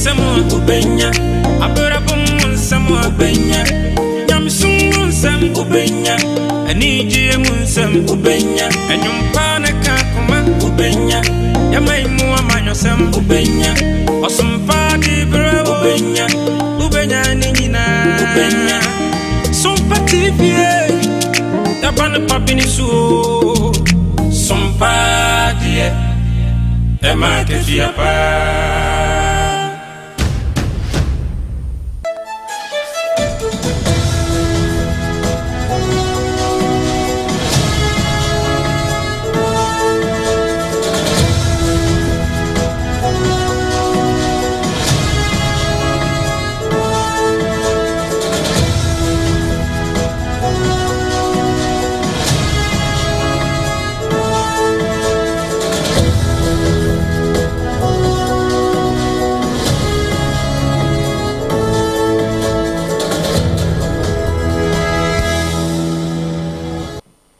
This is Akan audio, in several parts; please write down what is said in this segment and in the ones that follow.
nsɛm a wobɛnya, abrabɔ mu nsɛm a wobɛnya, nyamesom mu nsɛm wobɛnya, anigyeɛ mu nsɛm wobɛnya, ɛnwom pa ne ka koma wobɛnya, yɛma yi mu amanyɔsɛm wobɛnya, ɔsompa de berɛ wobɛnya, wobɛnya ne nyinaa wobɛnya. Sompa TV, yɛba no pa bi ne so o. Sompa deɛ ɛma akatua paa.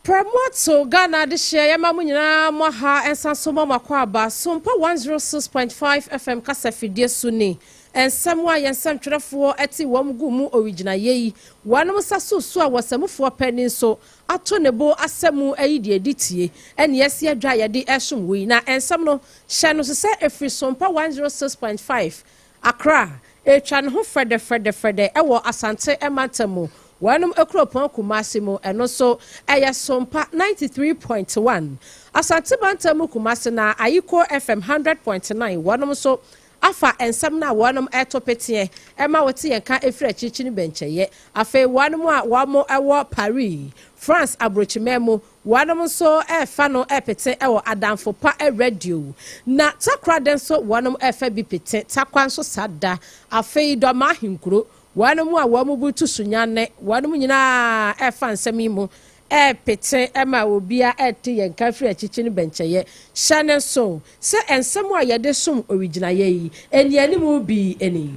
Prɛmoato Ghana adehyeɛ yɛma mo nyinaa mo aha nsa so ma mo akɔ aba Sompa 106.5 FM kasa fidie so ni nsɛm a yɛn nsɛmtwerɛfoɔ te wɔn gu mu owigyinaeɛ yi wɔnom nsa so so a wɔsɛmufoɔ panin nso ato ne bo asɛm ayi deɛ ɛdi tie ɛne ɛsi adwa a yɛde ɛsom wei na nsɛm no hyɛ no so sɛ ɛfiri Sompa 106.5 Accra ɛtwa ne ho fɛdɛfɛdɛfɛdɛ ɛwɔ Asante mantam mu wɔnom kuropɔn Kumasi mu ɛno nso ɛyɛ Sompa 93.1 Asante mantam mu Kumasi na Ayiko FM 100.9 wɔnom nso afa nsɛm no a wɔnom ɛto peteɛ ɛma wɔte yɛn ka ɛfiri akyirikyiri bɛnkyɛyɛ afei wɔnom a wɔn ɛwɔ Paris France aburokyiman mu wɔnom nso ɛfa no ɛpete ɛwɔ Adamfo Pa radio na Takoradi nso wɔnom ɛfa bi pete Takwa nso saa da afei Dɔma ahenkuro wɔnom a wɔn bu tu Sunyane wɔnom nyinaa ɛfa nsɛm yi mu ɛpete ɛma obia ɛte yɛn ka firi akyirikyiri bɛnkyɛyɛ hyɛ ne nso sɛ nsɛm a yɛde som owigyinaeɛ yi enianim bi ani.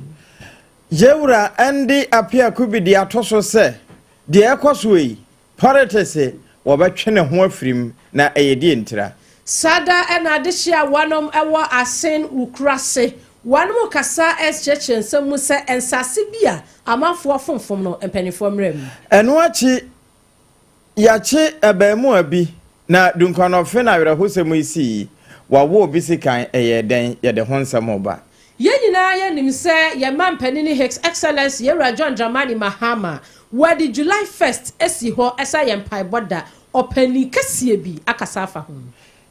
Yɛwura Andy Appiah-Kubi de ato so sɛ deɛ ɛkɔ so yi politics wɔbɛtwe ne ho afiri mu na ɛyɛ die ntira. Sada ɛna adehye a wɔnom ɛwɔ Asen Wukurase wɔnom kasa ɛkyerɛkyerɛ nsɛm mu sɛ nsase bi a amanfoɔ fomfom no mpanimfoɔ mmerɛ mu. Ɛno akyi yɛakye abaamuwa bi na Dunkwanɔfe na awerɛhosɛm yi sii wawo obi sikan ɛyɛ dɛn yɛde ho nsɛm ba. Yɛn nyinaa yɛnim sɛ yɛn ma mpanin His Excellence Yɛwura John Dramani Mahama wɔde July 1st asi hɔ ɛsɛ yɛn mpaebɔ da ɔpanin kɛseɛ bi akasa afa ho.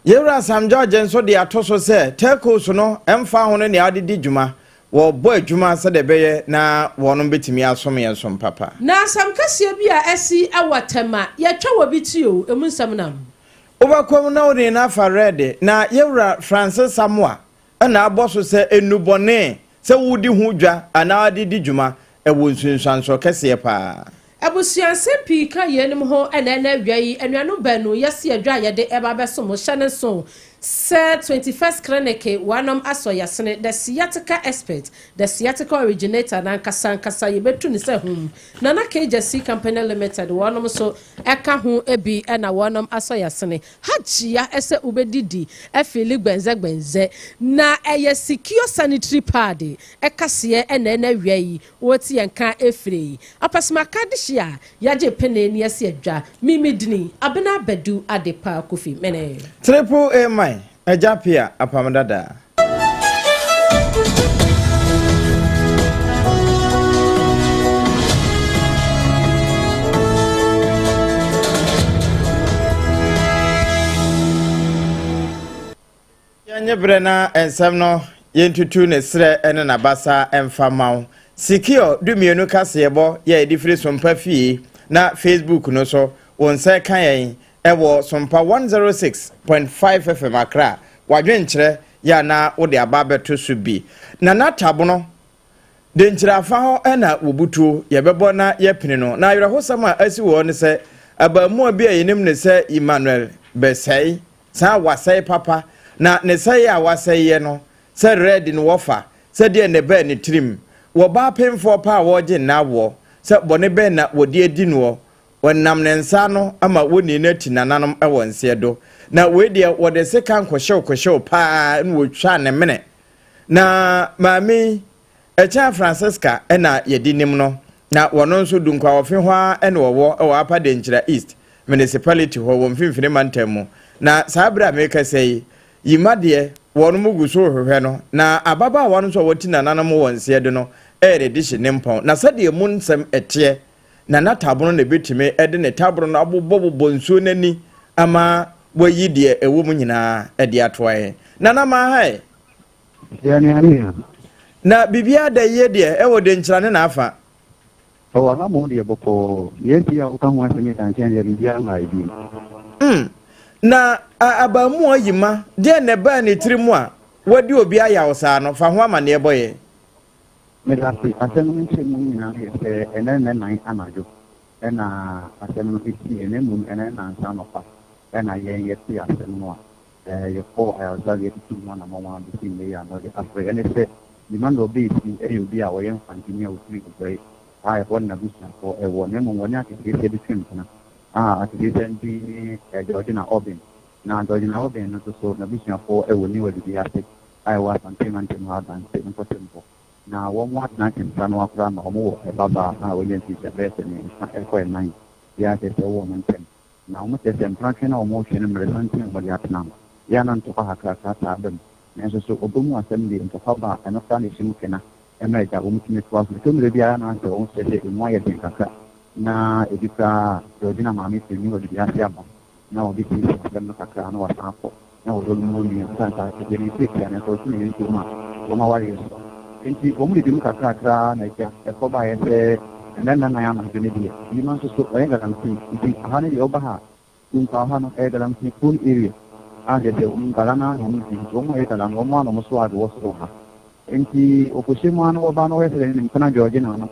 Yɛwura Sam George nso de ato so sɛ telcos no ɛmfa ho no nea ɔde di dwuma wɔbɔ adwuma sɛdeɛ ɛbɛyɛ na wɔnom bɛtumi asom yɛn som papa. Na asɛm kɛseɛ bi a ɛsi ɛwɔ Tɛma yɛtwa wɔ bi ti o emu nsɛm nam. Wobɛkɔm na wode no afa rɛde na Yɛwura Francis Samoa ɛna abɔ so sɛ enubɔne sɛ wodi ho dwa anaa wode di dwuma ɛwɔ nsunsuansoɔ kɛseɛ paa. Abusuansɛm pii ka yɛn ho ɛna ɛna awia yi anuanom baanu yɛsi adwa a yɛde ɛba abɛsom hyɛ ne nso sɛ 21st Clinic wɔanom asɔ yɛsene the sciatica expert, the sciatica originator na nkasa nkasa yɛbɛtu ne sɛ hum Nana KJC Company Limited wɔnom nso ɛka ho bi ɛna wɔnom asɔ yɛsene hagyia ɛsɛ wobɛdidi ɛfili gbɛnzɛgbɛnzɛ na ɛyɛ Secure sanitary pad ɛkaseɛ ɛna ɛna awia yi wɔti yɛn ka efiri apɛsɛmaka de hyia a yɛagye pene ne yɛsi adwa mimi dini Abena Abɛdu Adepa Kofi mene. Triple A man agya pia apam dada. Yɛnyɛ berɛ na nsɛm no yɛntutu ne serɛ ne n'abasa mfa ma wo. Secure 12 kaseɛbɔ yɛ yɛde firi Sompa fie na Facebook no so wo nsa ka yɛn ɛwɔ Sompa 106.5 FM Accra. Wadwenkyerɛ yɛ anaa wode aba abɛto so bi. Nana Tabono de nkyerɛafa hɔ ɛna wɔbutuo yɛbɛbɔ na yɛpene no. Na awerɛhosɛm a asi wɔ ne sɛ abaamuwa bi a yɛnim ne sɛ Emmanuel Bɛsɛe saa wasɛe papa na ne sɛe a wasɛeɛ no sɛ red no wɔfa sɛdeɛ ne bɛɛ ne tirim wɔbaa pemfoɔ pa a wɔregye nnawoɔ sɛ bɔne bɛn na wɔde adi noɔ wɔnam ne nsa no ama wɔnni no ati nananom wɔ nseɛ do na wei deɛ wɔde sika nkɔhyew kɔhyew paa na wɔtwa ne mene na maame yi. Ɛkyɛn Francisca na yɛde nim no, na wɔno nso Dunkwa-Wɔfe hɔ ara na wɔwɔ wɔ Upper Denkyira East Municipality hɔ wɔ Mfimfini Mantam mu. Na saa berɛ a merekasa yi, Yima deɛ, wɔnom gu so rehwehwɛ no, na ababaawa no nso a wɔti nananom wɔ nseɛ de no yɛ ne dehye ne mpɔn. Na sɛdeɛ mu nsɛm teɛ, Nana Tabono na ɛbɛtumi de ne tabono no abobɔbobɔ nsuo no ani ama wayi deɛ ɛwɔ mu nyinaa de atoa yɛn. Nana Maahae! Yɛ nea ne a. Na biribiara da yie deɛ ɛwɔ Denkyira ne n'afa. Ɔwɔ ha mmom deɛ bɔkɔɔ. Nea enti a woka ho asɛm yi da nkyɛn deɛ, biribiara mmaeɛ bio. Mm. Na a abaamuwa yi ma, deɛn na ɛbaa ne tiri mu a wadi obi ayaw saa no? Fa ho amanneɛ bɔ yɛn. Meda ase. Asɛm no nkyerɛmu nyinaa yɛ sɛ ɛnnɛ nnɛnnan anadwo na asɛm no siiɛ, na mmom ɛnnɛ nnansa anɔpa na yɛn yɛtee asɛm no a yɛkɔɔ ayaresabea tutuu ho anammɔn ara bɛsi nnɛ yi a mode afrɛ. Ɛne sɛ, Emmanuel Besi yɛ obi a ɔyɛ Mfanteni a ɔfiri Oburai a ɛhɔ ne n'abusuafoɔ wɔ, na mmom wɔne Akeseesia bi twe mpena a Akeseesia no din ne Georgina Obeng. Na Georgina Obeng no nso so n'abusuafoɔ wɔ New Adidi ase a ɛwɔ Asante mantam ha Adanse mpɔtam hɔ. Na wɔatena Kensanoa koraa ma wɔwɔ ababaa a wanya mfirihyia bɛyɛ sɛ mmiɛnsa kɔ nnan biara kyerɛ sɛ ɛwɔ wɔn ntam. Na wɔkyerɛ sɛ mpratwe no a wɔretwe no mmeresanten a wɔde atena no, yɛ a na ntɔkwa kakrakra taa ba mu. Nanso so ɔdɔ mu asɛm deɛ, ntɔkwa ba a, ɛno koraa na ɛhyɛ mu kena ma agya wɔtumi toa so. Ɛtɔ mmerɛ bi ara na sɛ wɔkyerɛ sɛ ɛmu ayɛ den kakra, na ebi koraa a, Georgina maame firi New York ase aba na wɔbɛsiesie asɛm no kakra na wasan akɔ na wɔdɔ no mu onua ɛsiane sɛ akyɛdeɛ no ɛtuatua nanso ɔte ne yere mu a wɔn awareɛ so. Enti wɔn didi mu kakrakra ara na agya ɛkɔ baeɛ sɛ ɛnnɛ nna nan anadwo no deɛ Yima nso so ɔyɛ galamsey nti aha no deɛ woba ha a Dunkwa ha no ɛyɛ galamsey prone area a kyerɛ sɛ wɔn nkwadaa no ara na wɔn di nti wɔn a ɛyɛ galam no wɔn ara na wɔn so ade wɔ soro ha. Enti ɔkɔhyɛ mu ara na wɔba na wɔyɛ sɛ ne mpena Georgina no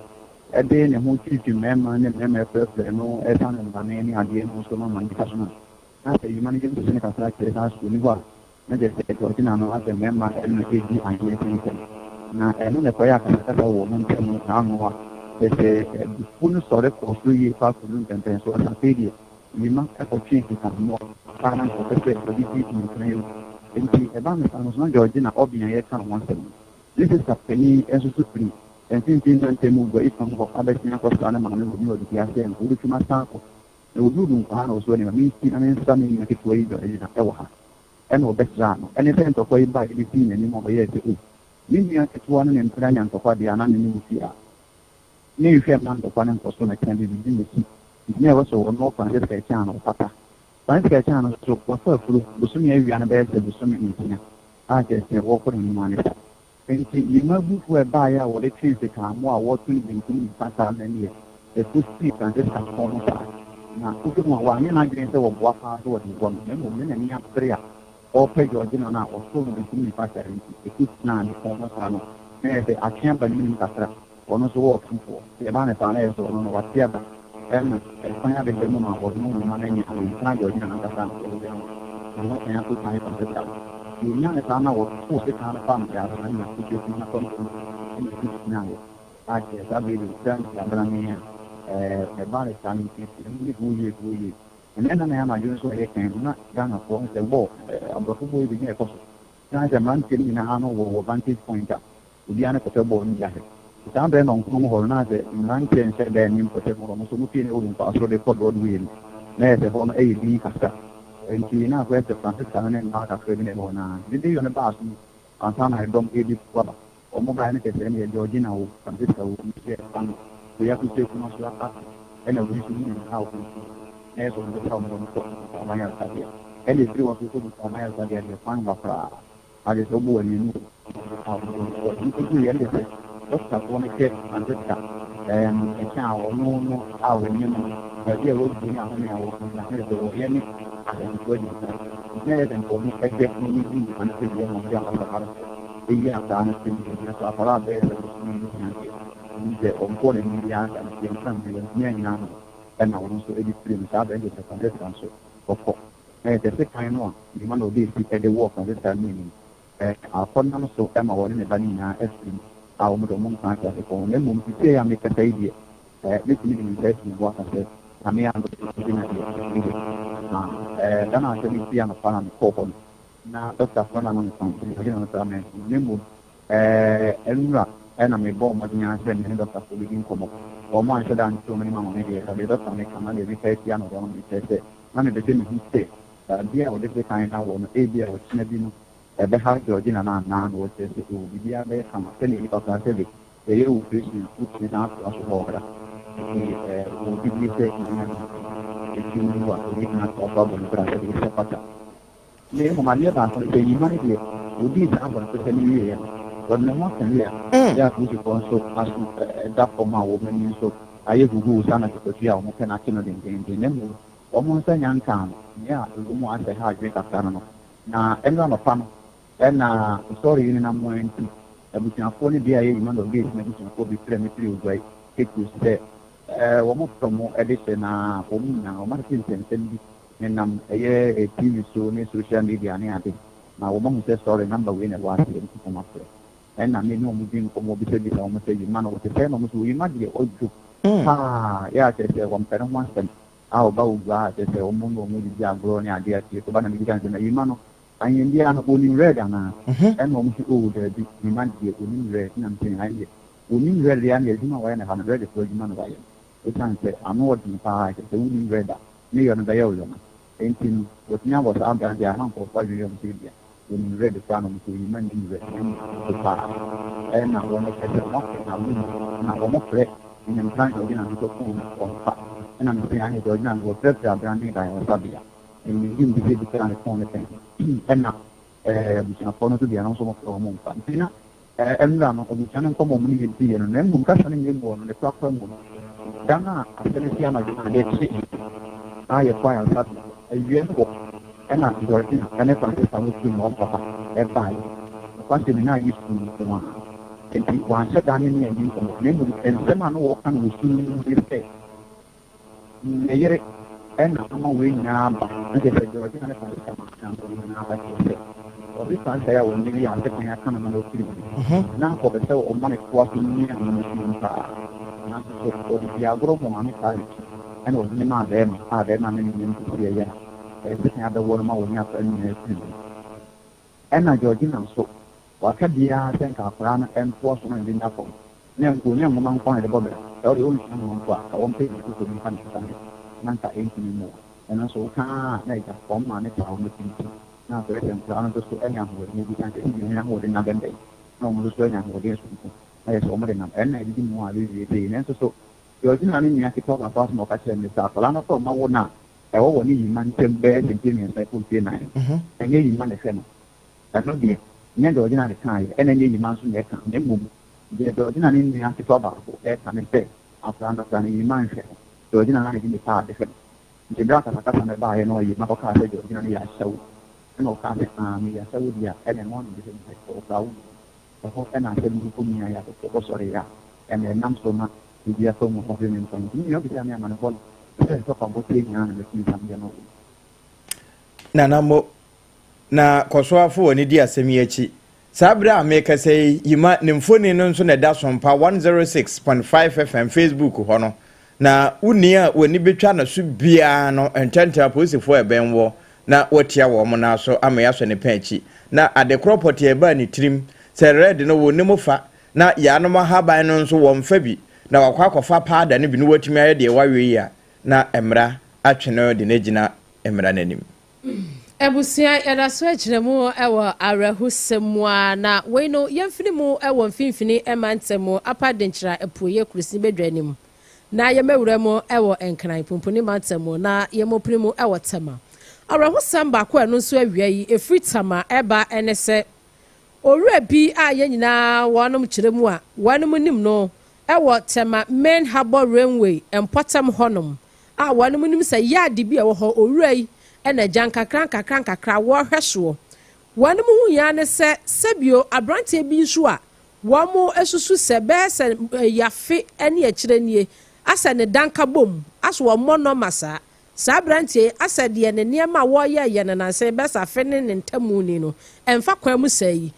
de ne ho twitwi mmarima ne mmarima frɛfrɛ no ɛsiane mmrane ne adeɛ no so no ma nnipa so no a, na sɛ yima no yam hyehye no kakra kyerɛ sɛ aso ɔni hɔ a, na kyerɛ sɛ Georgina no asɛ mmarima ne no redi aheɛ nsɛm. Na ɛno na ɛkɔyɛ akasakasa wɔ wɔn ntam saa ano a, kyerɛ sɛ abufuo no sɔre kɔɔ soro yie paa kɔduru mpɛmpɛnsoɔ sɛ afei deɛ yima kɔtwee nkekammoa a na anka ɔpɛ sɛ ɔde di mpena yi. Enti ɛbaa no saa no so na Georgina ɔbea a yɛreka ne ho asɛm no, Ne sista panin nso so firi mfimfini mantam mu Guayi fam hɔ abɛsen akɔsra ne maame wɔ New Adidi ase a wobetwam asan akɔ. Na woduu Dunkwa na ɔsoo ne ma mensi na mensra me nua ketewa yi Georgina wɔ ha. Ɛna ɔbɛsraa no. Ɛne sɛ ntɔkwa yi bae besii n'anim a ɔyɛɛ sɛ oh, me nua ketewa no ne mpena anya ntɔkwa deɛ a na me ne wo fie a menhwɛ mma ntɔkwa no nkɔ so na kyena biribi di m'akyi nti na ɛwɔ sɛ ɔno Francisca Akyang no ɔfata. Francisca Akyang no nso wafa afuro bosome awia no bɛyɛ sɛ bosome nsia. A kyerɛ sɛ wɔrekɔ n'anim ara ne sa. Enti ne mma abufuo a ɛbaeɛ a wɔde twee sekammoa a wɔreto no benkum ne nifa saa no deɛ, ɛkɔsii Francisca kɔn ho saa. Na wohwɛ mu a, wanyɛ n'adwene sɛ wɔboa paa sɛ wɔde rebɔ no, na mmom ne n'ani abere a ɔrepɛ Georgina no a ɔtoo no benkum ne nifa saa nti, ɛkɔgyinaa ne kɔn ho saa no, na ɛyɛ sɛ atwe aba ne menem kakra. Ɔno nso wɔ ɔtomfoɔ. Sɛ ɛba no saa na ɛyɛ sɛ ɔno no wate aba ma ɛkwan abɛda mu ma ɔno mmom no anya amansan deɛ ɔgyina n'ankasa no so ɔbɛnya no na wasan akɔ kan fa sɛ saa. Deɛ ɔnya no saa na wɔtoo sekan no faa no yɛ asra nya kɔtua kuma no apampam na ɛsi gyinaeɛ a kyerɛ saa berɛ deɛ ɔkura no abrane a ɛba no saa no nti ɛmu ne ho yie ho yie. Ɛnɛ nna na yɛ anadwo nso a ɛyɛ kan no na Ghanafoɔ sɛ bɔɔl aborɔfo bɔɔl yi bi na ɛkɔ so na sɛ mmeranteɛ no nyinaa no wɔ wɔ vantage point a Obiara ne kɔtɛ bɔɔ no gya hwɛ. Saa berɛ no ɔnkono mu hɔ no, na sɛ mmeranteɛ nhyɛ da nni mpɔtam hɔ no, wɔn nso wɔpue ne wɔ mfa soro de kɔ Broadway no, na ɛyɛ sɛ hɔ no yɛ dinn kakra. Enti na akɔyɛ sɛ Francisca no ne mmaa kakra bi na ɛwɔ hɔ, na dede yɔ no baa so no, ansa na ɛdɔm rebɛpu aba. Wɔn baeɛ no kyerɛ sɛ ɛnneɛ Georgina wo, Francisca wo, nso yɛ ba no, wei akɔsi akuma so ase, ɛnna wei nso hu ne mma a wɔn nso, na ɛyɛ sɛ wɔbɛsa wɔn de wɔn kɔ Busaman Ayaresabea. Ɛnna ɛfiri hɔ nso kɔ Busaman Ayaresabea deɛ, kwan wa koraa. Agye sɛ wobɔ w'ani ne a wobɛduru yɛn de sɛ dɔktafoɔ no hwɛ Francisca ɛkyɛn a ɔno no a wɔnyɛ no baabi a wɔduru ne ahome a wɔn na ne sɛ wɔyɛ ne adanfoɔ agyina nti na yɛ sɛ nkɔmɔ ɛhwɛ na ɔno di nipa no sɛ deɛ wɔn de akɔfa no ɛyi asaa no sɛ nti so akwadaa bɛyɛ sɛ bosome ne nsia deɛ ɛmu sɛ ɔnkɔɔ n'anim biara saa no yɛmfa no yɛntumi anyina no ɛna ɔno nso ɛde firi mu saa bɛn de sɛ Francisca nso ɔkɔ. Na yɛhwɛ sekan no a ne mma na ɔde asi de wɔɔ Francisca no anim. Akɔnnɔ so ma wɔne ne ba no nyinaa afiri mu a wɔde wɔn nkwa ahyɛ ase kɔ ho. Na mmom seesei a merekasa yi deɛ, mɛtumi de me nsa asi me bo aka sɛ, Nyame adom na deɛ ɛfiri hɔ. Na da no a asɛm yi sii anɔpa no a mekɔɔ hɔ no, na dɔktafoɔ no ama me kwan sɛ mekɔgye no saa mɛnso no. Na mmom nwura. Ɛna mebɔɔ mmɔden ara sɛ me ne dɔktafoɔ bɛdi nkɔmmɔ. Wɔn anhyɛ da antew m'anim amma me deɛ, na deɛ dɔkta no ka na deɛ metaa tia no deɛ ɔno mekyerɛ sɛ na mepɛ sɛ mehu sɛ baabi a wɔde sekan no awɔ no ebia ɔkyena bi no ɛbɛha Georgina no anaa na wɔkyerɛ sɛ oo biribiara bɛyɛ kama sɛdeɛ nnipa koraa sɛbe yɛyɛ wo operation a wotumi san toa so bɔ ɔbra nti wɔ gyidie sɛ Nyame adom nti ɛtumi wu a ɔbɛtumi atoa so abɔ ne bra sɛdeɛ ɛsɛ fata. Na mmom adeɛ baako ne sɛ, Nyima no deɛ, ɔdii saa abɔnefosɛm yi wieeɛ no, ɔde ne ho asɛnee a ɛyɛ apolisifoɔ nso aso da fam a wɔn ani nso ayɛ huhuu saa anadwo kwadwo a wɔpɛ no akye no dendeenden, na mmom wɔn nsa nnya nkaa no, nea ɛwɔ mu a asɛ ha adwene kakra no no. Na ɛnnora anɔpa no na ɔsɔre yi nenam mu ara nti, abusuafoɔ no bi a ɛyɛ Emmanuel Gates n'abusuafoɔ bi frɛɛ me firii Oguai, Cape Coast sɛ wɔpɛ wɔn de hyɛ na wɔn nyinaa wɔatete nsɛnsɛm bi Menam ɛyɛ TV so ne social media ne ade ma wɔn ahu sɛ sɔre number wei na ɛwɔ aseɛ nti wɔn afrɛ. Ɛna me ne wɔn di nkɔmmɔ bisabisa wɔn sɛ Yima no ɔte sɛn na wɔn sɛ Oyima deɛ ɔdwo paa yɛ a kyerɛ sɛ wɔmpɛ ne ho asɛm a ɔba Ogua a kyerɛ sɛ wɔn ne wɔn didi agorɔ ne adeɛ atie so ba na mebisa no sɛ na Yima no anyɛ biara no ɔnim red anaa ɛna wɔn sɛ oh daabi Yima deɛ ɔnim red na mesɛ ɛndeɛ ɔnim red deɛ a ɛndeɛ adwuma a wayɛ no ha no red foɔ adwuma na wayɛ no. Esiane sɛ ano wɔ den paa a kyerɛ sɛ wunnim Red a, ne yɔ no bɛyɛ wo yɔ no nti no, wɔatumi abɔ saa bra de ama nkurɔfo adwene yɛ wɔn sɛ ebia wɔnim Red koraa na wɔn nso wɔyi ma nnim Red na mmom nso paa na wɔpɛ sɛ wɔafrɛ na wɔhu na wɔfrɛ Nyankran Georgina no nso fon no wɔmfa ɛna mese aane Georgina no wɔfrɛfrɛ abrane ba ayaresabea mennim bi sɛ bi koraa ne fon no pɛn ɛna abusuafoɔ no nso deɛ no nso wɔfrɛ wɔn mfa nti na Ɛɛ, mmra no, abusua no nkɔmmɔ a wɔne yɛn diiɛ no, na mmom kasa no nyɛ mu wɔ no ne korakora mu no, da no a asɛm no sii anadwo no a adeɛ kyeeɛ a yɛkɔɔ ayaresabea hɔ awia no wɔ ɛna Georgina ne Francisca no firi wɔn papa baeɛ. Nokwasɛm ni, na ayɛ sum nko ara, enti wɔanhyɛ da ne me anni nkɔmmɔ, na mmom nsɛm a na wɔreka no wɔ sum no mu ne sɛ, Ne yere na ama wei nyinaa aba, na kyerɛ sɛ Georgina ne Francisca maame na ama wei nyinaa aba, kyerɛ sɛ ɔde saa nkae a wɔn yere ase kan aka no ma no afiri mu no, na anka ɔpɛ sɛ ɔma no toa so mia nwomasua mu paa. Nanso so ɔde dii agorɔ bɔɔ maame saa akyi na ɔde no maa barima a barima no ne no nte sɛ ɛyɛ a ɛsɛ kan abɛwɔ no ma wɔne akwadaa no nyinaa afiri mu. Ɛna Georgina nso, waka biaa sɛ nka akwadaa no ntoa so na ne nna fam, na nka onya nwoma nko ara na ɛde bɔ bra, sɛ ɔdeɛ ɔnsua nwoma mpo a, nka wɔmpɛ biribi foforɔ bi mfa no nsa nhwɛ, na nka ɛntumi mmoa. Ɛno nso woka ara a na agya, wɔn maame taa wɔn akyi nti, na akɔyɛ sɛ nkwadaa no nso so anya ahoɔden bi, sane sɛ sɛdeɛ wɔn ahoɔden no abɛnbɛn, na wɔn nso so anya ahoɔden sononko, na ayɛ sɛ wɔn de nam. Ɛno na ɛdidi mu a ɛbɛwie sei. Nanso so Georgina ne nua ketewa baako asɛm a ɔka kyerɛɛ me ne sɛ akwadaa no sɛ ɔma wo no a, Ɛwɔ wɔne Yima ntam bɛyɛ sɛ mfeɛ mmiɛnsa kɔ mfeɛ nnan no, ɛnyɛ Yima na ɛhwɛ no. Ɛno deɛ, nyɛ Georgina na ɛkaeɛ, ɛna ɛnyɛ Yima nso na ɛka, na mmom deɛ Georgina ne nua ketewa baako reka ne sɛ, akwadaa no koraa no, Yima nhwɛ no. Georgina na ne de ne paade hwɛ no. Nti berɛ a akasakasa no baeɛ no, Yima kɔkaa sɛ Georgina no yɛ ahyɛwo. Ɛna ɔkaa sɛ, Aa, meyɛ ahyɛwo deɛ a, ɛna ɛno ara na mede hwɛ no sɛ, ɔwɔ koraa wonnim. Ɛhɔ na asɛm no kɔ miaeɛ a kɔkɔbɔ sɔreeɛ a ɛna ɛnam so ma biribi afa mu a ɔhwere me nkwa nti me nua bisaa me amanebɔ no sɛ ntɔkwa bɔ sei nyinaa na matumi nsa meyɛ no wɔ mu. Nana Mo, na kɔ so ara fa w'ani di asɛm yi akyi. Saa bere a merekasa yi, Yima ne mfoni no nso na ɛda Sompa 106.5 FM Facebook hɔ no. Na wonni a w'ani betwa no so biara no, ntɛmntɛm apolisifo a ɛbɛn wɔ na wɔatia wɔn nan so ama yɛasɔ ne pɛn akyi. Na ade korɔ pɔtee a ɛbaa ne tirim sɛ red no wɔnni mu fa, na yaanom ahaban no nso wɔmfa bi, na wakɔ akɔfa paada no bi na watumi ayɛ deɛ wayɔ yi a, na mmara atwe no de no agyina mmara no anim. Abusua, yɛda so agyina mu wɔ awerɛhosɛm mu ara, na wei no, yɛmfiri mu wɔ Mfimfini Mantam Upper Denkyira Apueeɛ Kurosin Badwa anim, na yɛmmɛwura mu wɔ Nkran Pumpuni Mantam mu, na yɛmmɔpini mu wɔ Tema. Awerɛhosɛm baako a ɛno nso awia yi ɛfiri Tema ɛba ne sɛ, Owura bi a yɛn nyinaa wɔnom kyerɛ mu a wɔnom nim no wɔ Tema Main Harbour Railway mpɔtam hɔnom a wɔnom nim sɛ yard bi a ɛwɔ hɔ owura yi na agya nkakra nkakra nkakra wɔrehwɛ soɔ. Wɔnom hu yɛ ara ne sɛ sɛbio abranteɛ bi nso a wɔn susu sɛ bɛyɛ sɛ afe ne akyire nie asɛ ne dan ka bom asɛ wɔmmɔ nɔma saa. Saa abranteɛ yi asɛ deɛ ne nneɛma a wɔreyɛ yɛ no nansa yi bɛyɛ sɛ afe ne ne ntamu ni no ɛmfa kwan mu saa yi.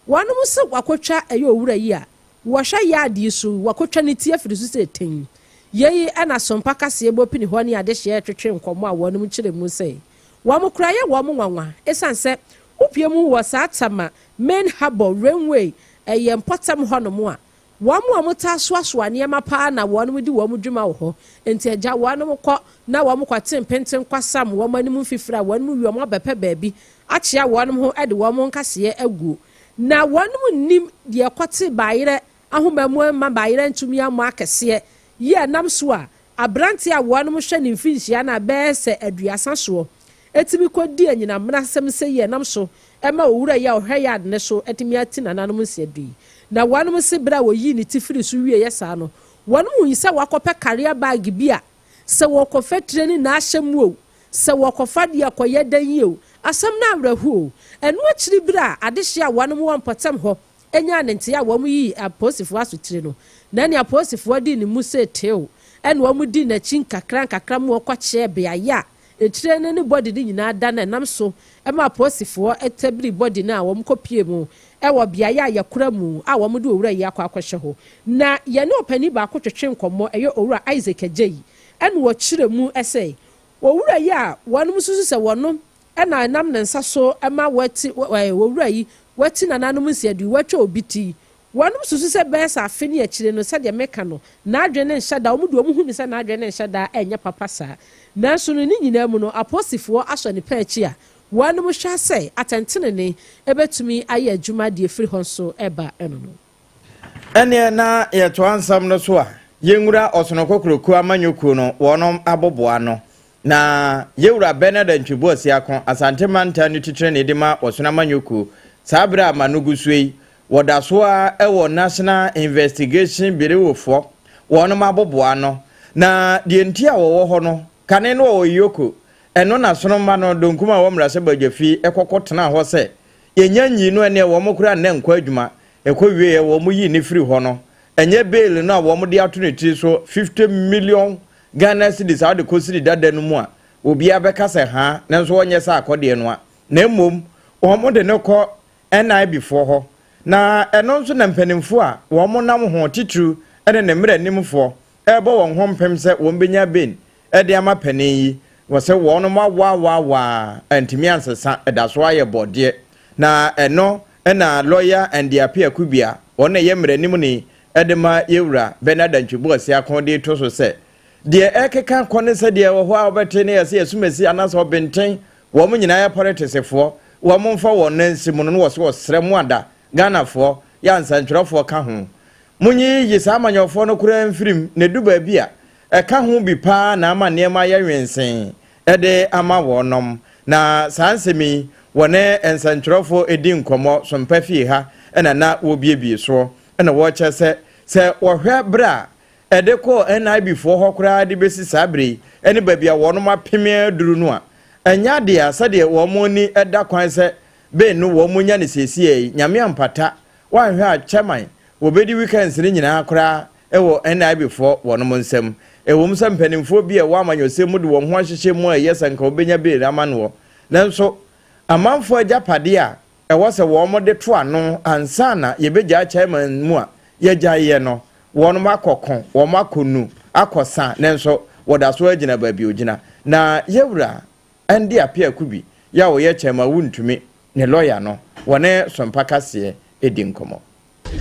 Wɔnom se wakɔtwa ɛyɛ owura yi a wɔhwɛ yard yi so wakɔtwa ne ti afiri so sɛ tɛn. Yei na Sompa kaseɛ bɔ pini hɔ ne adehyeɛ retwetwe nkɔmmɔ a wɔnom kyerɛ mu sɛ wɔn koraa yɛ wɔn nwanwa esiane sɛ wopue mu wɔ saa Tama Main Harbour Rainway ɛyɛ mpɔtam hɔnom a. Wɔn a wɔtaa soasoa nneɛma paa na wɔn di wɔn dwuma wɔ hɔ. Nti agya wɔn kɔ na wɔn kɔte mpenten kwasam wɔn anim mfifiri a wɔn wie wɔn abɛpɛ baabi akyea wɔn ho de wɔn nkaseɛ aguo. Na wɔn nnim deɛ kɔte baayerɛ ahoma mu ma baayerɛ ntumi ammɔ akɛseɛ yi a nam so a aberanteɛ a wɔn hwɛ ne mfinhyia no a bɛyɛ sɛ 30 soɔ etumi kɔdi anyinam asɛm sɛ yi ɛnam so ɛma owura yi a ɔhwɛ yɛ ade ne so ɛtumi ati nananom nsiadu yi. Na wɔn se bere a wɔyii ne ti firi so wie yɛ saa no, wɔn mu yi sɛ wakɔpɛ carrier bag bi a sɛ wɔkɔfɛ tire ne n'ahyɛ mu o, sɛ wɔkɔfa deɛ kɔyɛ dan yi o, asɛm no awerɛho o. Ɛno akyiri bere a adehye a wɔn wɔ mpɔtam hɔ enya ne nte a wɔn yi apolisifoɔ asotire no na ne apolisifoɔ di ne mu sɛ tew, ɛna wɔn di n'akyi nkakra nkakra mu wɔkɔkyerɛ beaeɛ a etire no ne body no nyinaa da na ɛnam so ɛma apolisifoɔ ɛtɛbiri body no a wɔn kɔpie mu ɛwɔ beaeɛ a yɛkora mu a wɔn de owura yi akɔ akɔhyɛ hɔ. Na yɛne ɔpanin baako twetwe nkɔmmɔ, ɛyɛ Owura Isaac Agyei, ɛna wɔkyerɛ mu ɛsɛ owura yi a wɔn nso sɛ wɔn ɛna ɛnam ne nsa so ɛma wɔati owura yi wɔati nananom nsiadu, wɔatwa obi ti. Wɔn susu sɛ bɛyɛ sɛ afe ne akyire no, sɛdeɛ meka no, n'adwene ne nhyɛ da. Wɔn de wɔn hu ne sɛ n'adwene ne nhyɛ da ɛnyɛ papa saa. Nanso no ne nyinaa mu no, apolisifoɔ asɔ ne pɛ akyi a wɔn hwɛ sɛ atɛntenene ɛbɛtumi ayɛ adwuma deɛ firi hɔ nso ɛba ɛno no. Ɛneɛ na yɛtoa nsɛm no so a, yɛnwura Ɔsono Kokuroko amanyɔkuo no wɔnom aboboa no na yɛwura Bernard Antwi Boasiako, Asante mantam no titire ne de ma Ɔsono amanyɔkuo. Saa berɛ a ma no gu so yi, wɔda so a ɛwɔ National Investigation Bureaufoɔ wɔnom aboboa no. Na deɛ nti a wɔwɔ hɔ no, kane no wɔwɔ EOCO. Ɛno na sonoma no donkum a wɔ mmarahyɛ badwafi ɛkɔkɔ tena hɔ sɛ yɛnya nyi no. Ɛneɛ wɔn koraa nnɛ nkɔ adwuma ɛkɔ wieɛ, wɔn yi ne firi hɔ no, ɛnyɛ bail no a wɔn de ato ne tiri so, 50 million Ghana cedis a wɔde kɔsiri dada no mu a obiara bɛka sɛ ha, nanso wɔnyɛ sɛ akɔdeɛ no a, na mmom wɔn de no kɔ NIB foɔ hɔ. Na ɛno nso na mpanimfoɔ a wɔn nam ho titiriw ne ne mmerɛ nimfoɔ ɛrebɔ wɔn ho mpem sɛ wɔn bɛnya bail ɛde ama panin yi, wɔ sɛ wɔn awaawaa ntumi ansesa, ɛda so ayɛ bɔdeɛ. Na ɛno ɛna lɔya Andy Appiah Kubia, wɔn na ɛyɛ mmerɛ nim ni ɛde ma yɛwura Bernard Antwi Boasiako, de to so sɛ deɛ ɛkeka kɔ ne sɛ deɛ ɛwɔ hɔ a wɔbɛte ne yɛsɛ yɛsumasi anaasɛ ɔbɛnten wɔn nyinaa yɛ politicsfoɔ, wɔn mfa wɔn nan si mu no na wɔsɛ wɔsrɛ mu ada Ghanafoɔ yɛ ansɛntwerɛfoɔ ka ho, monyiyi saa amanyɔfoɔ no koraa mfirim na edu baabi a ɛka ho bi paa na ama nneɛma ayɛ nwensee ɛde ama wɔnom. Na saa nsɛm yi, wɔne nsɛntwerɛfoɔ edi nkɔmmɔ sompa fie ha ɛna na wɔbiebie soɔ, ɛna wɔrekyɛ sɛ wɔhwɛ berɛ a ɛde kɔɔ NIB foɔ hɔ koraa de bɛsi saa bere yi ɛne baabi a wɔnom apem aduru no a, ɛnyɛ adeɛ a sɛdeɛ wɔn ani ɛda kwan sɛ bail no wɔn nya ne siesie yi. Nyame ampata wɔanhwɛ a, chairman wɔbɛdi weekends no nyinaa koraa ɛwɔ NIB foɔ wɔnom nsam. Ɛwɔ mu sɛ mpanimfoɔ bi a ɛwɔ amanyɔsɛm mu de wɔn ho ahyehyɛ mu a ɛyɛ sɛ nka wɔbɛnya bail ama noɔ, nanso amanfoɔ agyapadeɛ a ɛwɔ sɛ wɔn de to ano ansa na yɛbɛgyaa chairman mu a yɛgyaeɛ no, wɔn akɔko, wɔn akɔnu akɔsa, nanso wɔda so agyina baabi ogyina. Na yɛwura Andy Appiah Kubi yɛ a wɔyɛ chairman Wontumi ne lɔya no, wɔne Sompa kaseɛ edi nkɔmmɔ.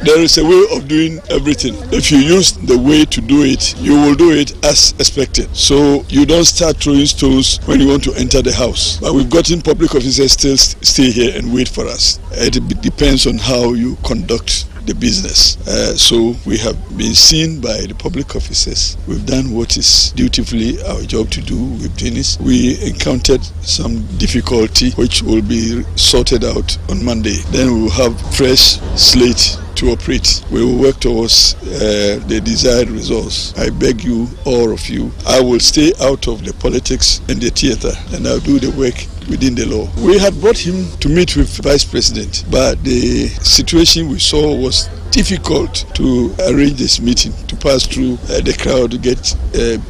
There is a way of doing everything. If you use the way to do it, you will do it as expected. So you don't start throwing stones when you want to enter the house. But we've gotten public officers still stay here and wait for us. It depends on how you conduct the business. So we have been seen by the public officers. We've done what is dutifully our job to do. We've done it. We encountered some difficulty which will be sorted out on Monday. Then we will have fresh slate to operate. We will work towards the desired results. I beg you, all of you, I will stay out of the politics and the theater and I'll do the work within the law. We had brought him to meet with Vice President, but the situation we saw was difficult to arrange this meeting, to pass through the crowd to get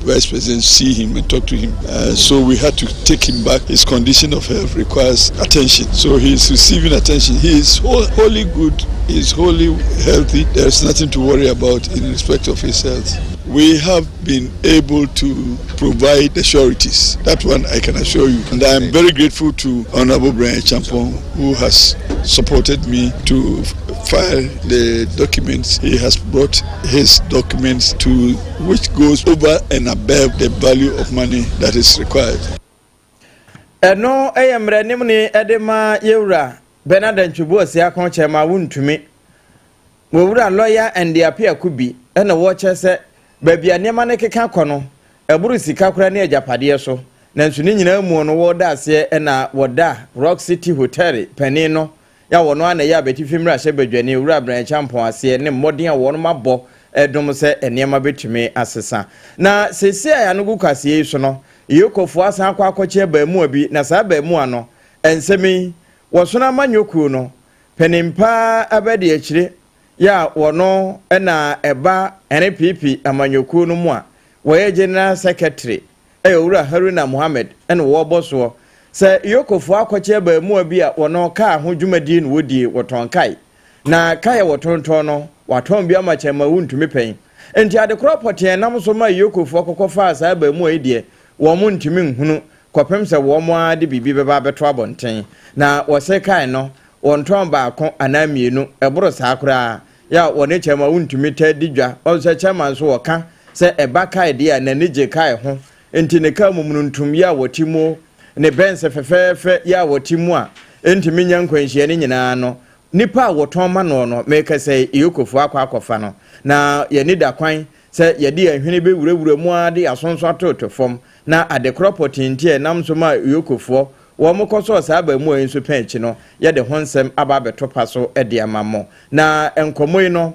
Vice President, see him and talk to him. So we had to take him back. His condition of health requires attention. So he is receiving attention. He is wholly good. He is wholly healthy. There is nothing to worry about in respect of his health. We have been able to provide the sureties. That one I can assure you. And I am very grateful to Honorable Bryan Acheampong, who has supported me to file the documents, he has brought his documents to which goes over and above the value of money that is required. Ɛno yɛ mmaranim ne ɛde ma yɛwura Bernard Antwi Boasiako Chairman Wontumi. Wɔwura lɔya Andy Appiah Kubi ɛna wɔkyerɛ sɛ baabi a nneɛma no keka kɔ no, ɛboro sika koraa ne agyapadeɛ so. Nanso ne nyinaa mu no, wɔda aseɛ ɛna wɔda Rock City Hotel panin no yà wɔn a na ɛyɛ abɛtifi mmarahyɛ badwani Owura Bryan Acheampong aseɛ ne mmɔden a wɔn abɔ ɛdom sɛ nneɛma bɛtumi asesa. Na sese a yɛano gu kaseɛ yi so no, EOCOfoɔ asan akɔ akɔkyɛ abaamua bi, na saa abaamua no nsɛm yi wɔsono amanyɔkuo no panin paa abɛdi akyire yɛ a wɔno na ɛba NPP amanyɔkuo no mu a wɔyɛ general secretary, ɛyɛ Owura Haruna Mohammed, ɛna wɔrebɔ soɔ sɛ EOCOfoɔ akɔkyɛ abaamua bi a wɔno kaa ho dwumadie no wɔdie wɔtɔn kae na kae a wɔtontɔn no watɔn bi ama Chairman Wontumi pɛn. Nti adekorɔ pɔteɛ nam so ma EOCOfoɔ kɔkɔ faa saa abaamua yi deɛ, wɔn mo ntumi nhunu kɔpem sɛ wɔn ara de biribi bɛba abɛto abɔnten. Na wɔsɛ kae no wɔntɔn baako anaa mmienu, ɛboro saa koraa yɛ a wɔne Chairman Wontumi taa di dwa. Ɔno sɛ chairman nso wɔka sɛ ɛba kae deɛ a, n'ani gye kae ho. Nti ne kaa mu mununtum yi a wɔte mu, ne bɛnse fɛfɛɛfɛ yi a wɔte mu a ɛntumi nya nkwanhyia no nyinaa no, nipa a wɔtɔn ma noɔ no, meka sɛ EOCOfoɔ akɔ akɔfa no. Na yɛni da kwan sɛ yɛde yɛn hwene bɛwurawura mu ara de asonso atoto fam na adekorɔ pɔtee nti a ɛnam so ma EOCOfoɔ wɔn kɔsɔɔ saa abaamua yi nso pɛn akyi no, yɛde ho nsɛm aba abɛto pa so de ama mo. Na nkɔmmɔ yi no,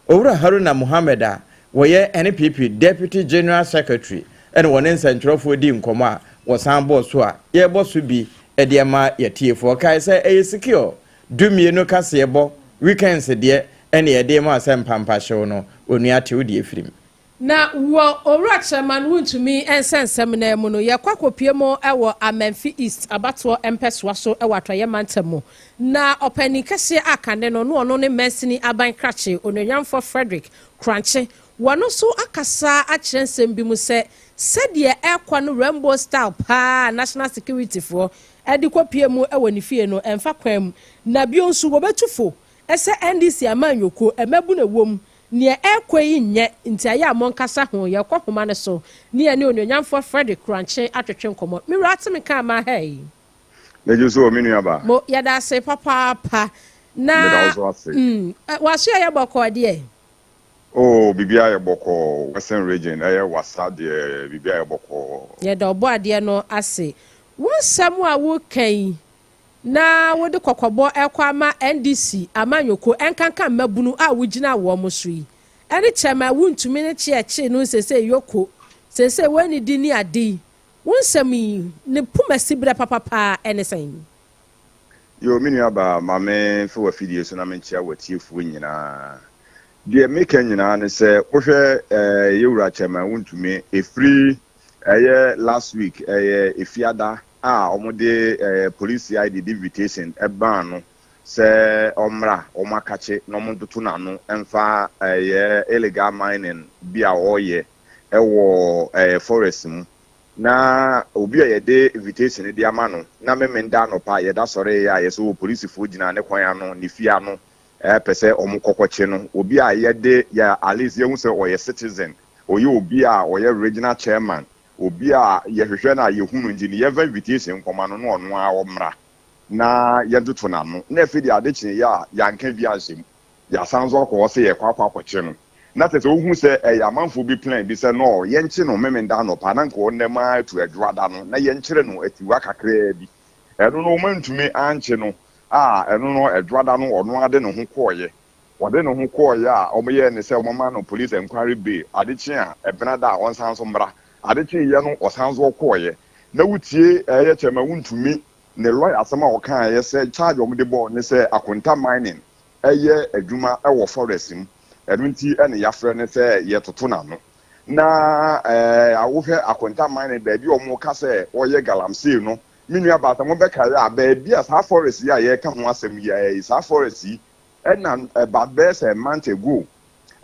Owura Haruna Mohammed a wɔyɛ NPP Deputy General Secretary ɛna wɔne nsɛntwerɛfoɔ di nkɔmmɔ a wɔsan bɔɔ so a yɛrebɔ so bi de ama yɛtiefoɔ. Kae sɛ ɛyɛ secure 12 kaseɛbɔ weekends deɛ ɛne yɛde ma sɛ mpampahyew no onua tew deɛ firim. Na wɔ Owura Chairman Wontumi nsɛnsɛm no mu no, yɛkɔ akɔpie mu wɔ Amenfi East abatoɔ mpɛsoa so wɔ Atɔeɛ mantam mu. Na ɔpanin kɛseɛ a kane no na ɔno ne mansini aban krakye, Onuonyamfoɔ Frederick Korankye, wɔno nso akasa akyerɛ nsɛm bi mu sɛ sɛdeɛ ɛrekɔ no Rambo style paa national security foɔ de kɔpie mu wɔ ne fie no ɛmfa kwan mu. Na bio nso wɔbɛtu fo sɛ NDC amanyɔkuo mmabu na ɛwɔ mu. Nea ɛrekɔ yi nyɛ nti ayɛ a monkasa ho. Yɛkɔ homa no so ne yɛne Onuonyamfoɔ Frederick Korankye atwetwe nkɔmmɔ. Me wura ate me ka ama ha yi. Megye so wɔ me nua ba. Mo, yɛda ase papaapa. Na Meda wo so ase. Waso yɛ bɔkɔɔ deɛ? Oh, biribiara yɛ bɔkɔɔ. Western Region, ɛyɛ Wasa deɛ, biribiara yɛ bɔkɔɔ. Yɛda Ɔbɔadeɛ no ase. Wo nsɛm a woreka yi na wode kɔkɔbɔ ɛkɔ ama NDC amanyɔkuo ɛnkanka mmabunu a wogyina wɔn so yi ɛne Chairman Wontumi ne kyeɛkyee no nsese yoko sese wɔanidi ne ade yi, wo nsɛm yi ne puma siberɛ papapaa ɛne sɛn? Yo, me nua baa, ma me mfa w'afidie so na menkyea w'atiefoɔ nyinaa. Deɛ meka nyinaa ne sɛ, wohwɛ yɛwura Chairman Wontumi, ɛfiri ɛyɛ last week, ɛyɛ Efiada a wɔde police CID de invitation ɛbaa no sɛ ɔmmra wɔn akakye na wɔn ntoto n'ano mfa ɛyɛ illegal mining bi a ɔreyɛ ɛwɔ forest mu. Na obi a yɛde invitation de ama no na Memenda anɔpa yɛda sɔre yɛ a yɛsɛ wɔ polisifoɔ gyina ne kwan ano, ne fie ano, ɛpɛ sɛ wɔn kɔkɔkye no. Obi a yɛde yɛ at least yɛhu sɛ ɔyɛ citizen, ɔyɛ obi a ɔyɛ regional chairman, obi a yɛhwehwɛ no a yɛhu no, nti ne yɛmfa invitation nkɔma no na ɔno ara ɔmmra na yɛntoto n'ano. Na afei deɛ ade kyeeɛ a yɛanka bi anhyɛ mu, yɛasan nso akɔ hɔ sɛ yɛkɔ akɔkye no. Na kyerɛ sɛ wohu sɛ ɛyɛ amanfoɔ bi plan bi sɛ no yɛnkye no Memenda anɔpa na nka ɔnnam ara atu Adwoada no na yɛnkyere no atiwa kakraa bi. Ɛno no wɔantumi ankye no a ɛno no Adwoada no ɔno ara de ne ho kɔeɛ. Ɔde ne ho kɔeɛ a wɔyɛɛ ne sɛ wɔma no police enquiry bail, ade kye a Ɛbenada a ɔnsan nso mmra. Ade kyeeɛ no ɔsan nso ɔkɔeɛ. Na wotie ɛyɛ Chairman Wontumi ne lawyer asɛm a ɔkaeɛ sɛ charge a wɔde bɔɔ ne sɛ Akonta Mining yɛ adwuma wɔ forest mu, ɛno nti na yɛafrɛ no sɛ yɛtoto n'ano. Na wohwɛ Akonta Mining baabi a wɔka sɛ wɔyɛ galamsey no, me nua baa sɛ mobɛkae a, baabi a saa forest yi a yɛreka ho asɛm yi, saa forest yi ɛna about bɛyɛ sɛ month ago,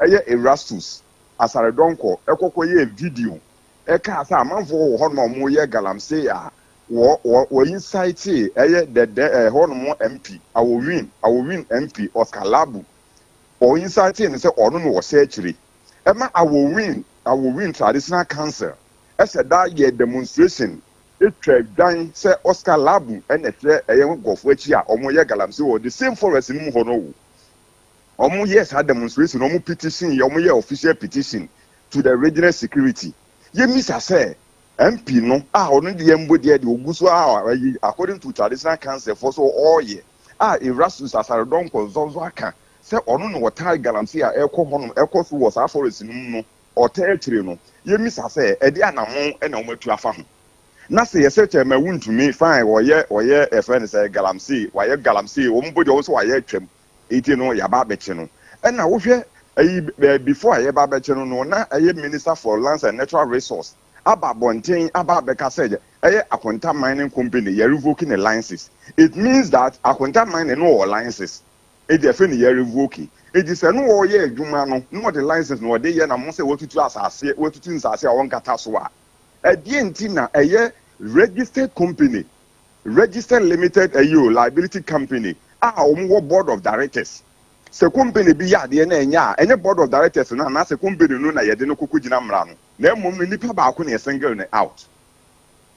ɛyɛ Erastus Asare Donkor ɛkɔkɔ yɛɛ video ɛkaa sɛ amanfoɔ wɔ hɔnom a wɔyɛ galamsey a wɔ wɔ wɔ incite ɛyɛ the the ɛhɔnom MP, Awowin, Awowin MP Oscar Labu. Ɔ incite no sɛ ɔno na ɔhyɛ akyire ɛma Awowin Traditional Council ɛhyɛ da yɛ demonstration etwa dwan sɛ Oscar Labu ɛna ɛhwɛ ɛyɛ nkurɔfoɔ akyi a wɔn yɛ galamsey wɔ the same forest no mu hɔ no o. Wɔn yɛ saa demonstration, wɔn petition yɛ, wɔn yɛ official petition to the regional security. Yɛmisa sɛ MP no a ɔno deɛ mbo deɛ ogu so a ɛyi, according to traditional council fo so, ɔɔyɛ a Erastus Asare Donkor nzɔnzɔ aka sɛ ɔno na ɔtaa galamsey a ɛkɔ hɔnom, ɛkɔ so wɔ saa forest no mu no, ɔtaa akyire no. Yɛmisa sɛ ɛde anamo ɛna wɔn atu afa ho na sɛ yɛsɛ Chairman Wontumi, fine, ɔyɛ ɛfɛ no sɛ galamsey, wayɛ galamsey, wɔn mpo deɛ wɔn nso wayɛ atwam, eti no yaba abɛkye no. Ɛna wohwɛ ɛyi before a yɛba abɛkye no, na ɛyɛ Minister for Lands and Natural Resource aba abɔnten aba abɛka sɛ ɛyɛ Akonta Mining Company yɛ revoking the licenses. It means that Akonta Mining no wɔ licenses edi ɛfɛ ne yɛ revoke. Edi sɛ no wɔyɛ adwuma no na wɔde license na wɔde yɛ na mo sɛ wɔtutu asase, wɔtutu nsase a wɔnkata so a, ɛdeɛ nti na ɛyɛ registered company, registered limited ɛyi o, liability company a wɔn wɔ board of directors, sɛ company bi yɛ adeɛ na ɛnyɛ a, ɛnyɛ board of directors no anaasɛ company no na yɛde no koko gyina mmara no, na mmom no nipa baako na yɛ single no out.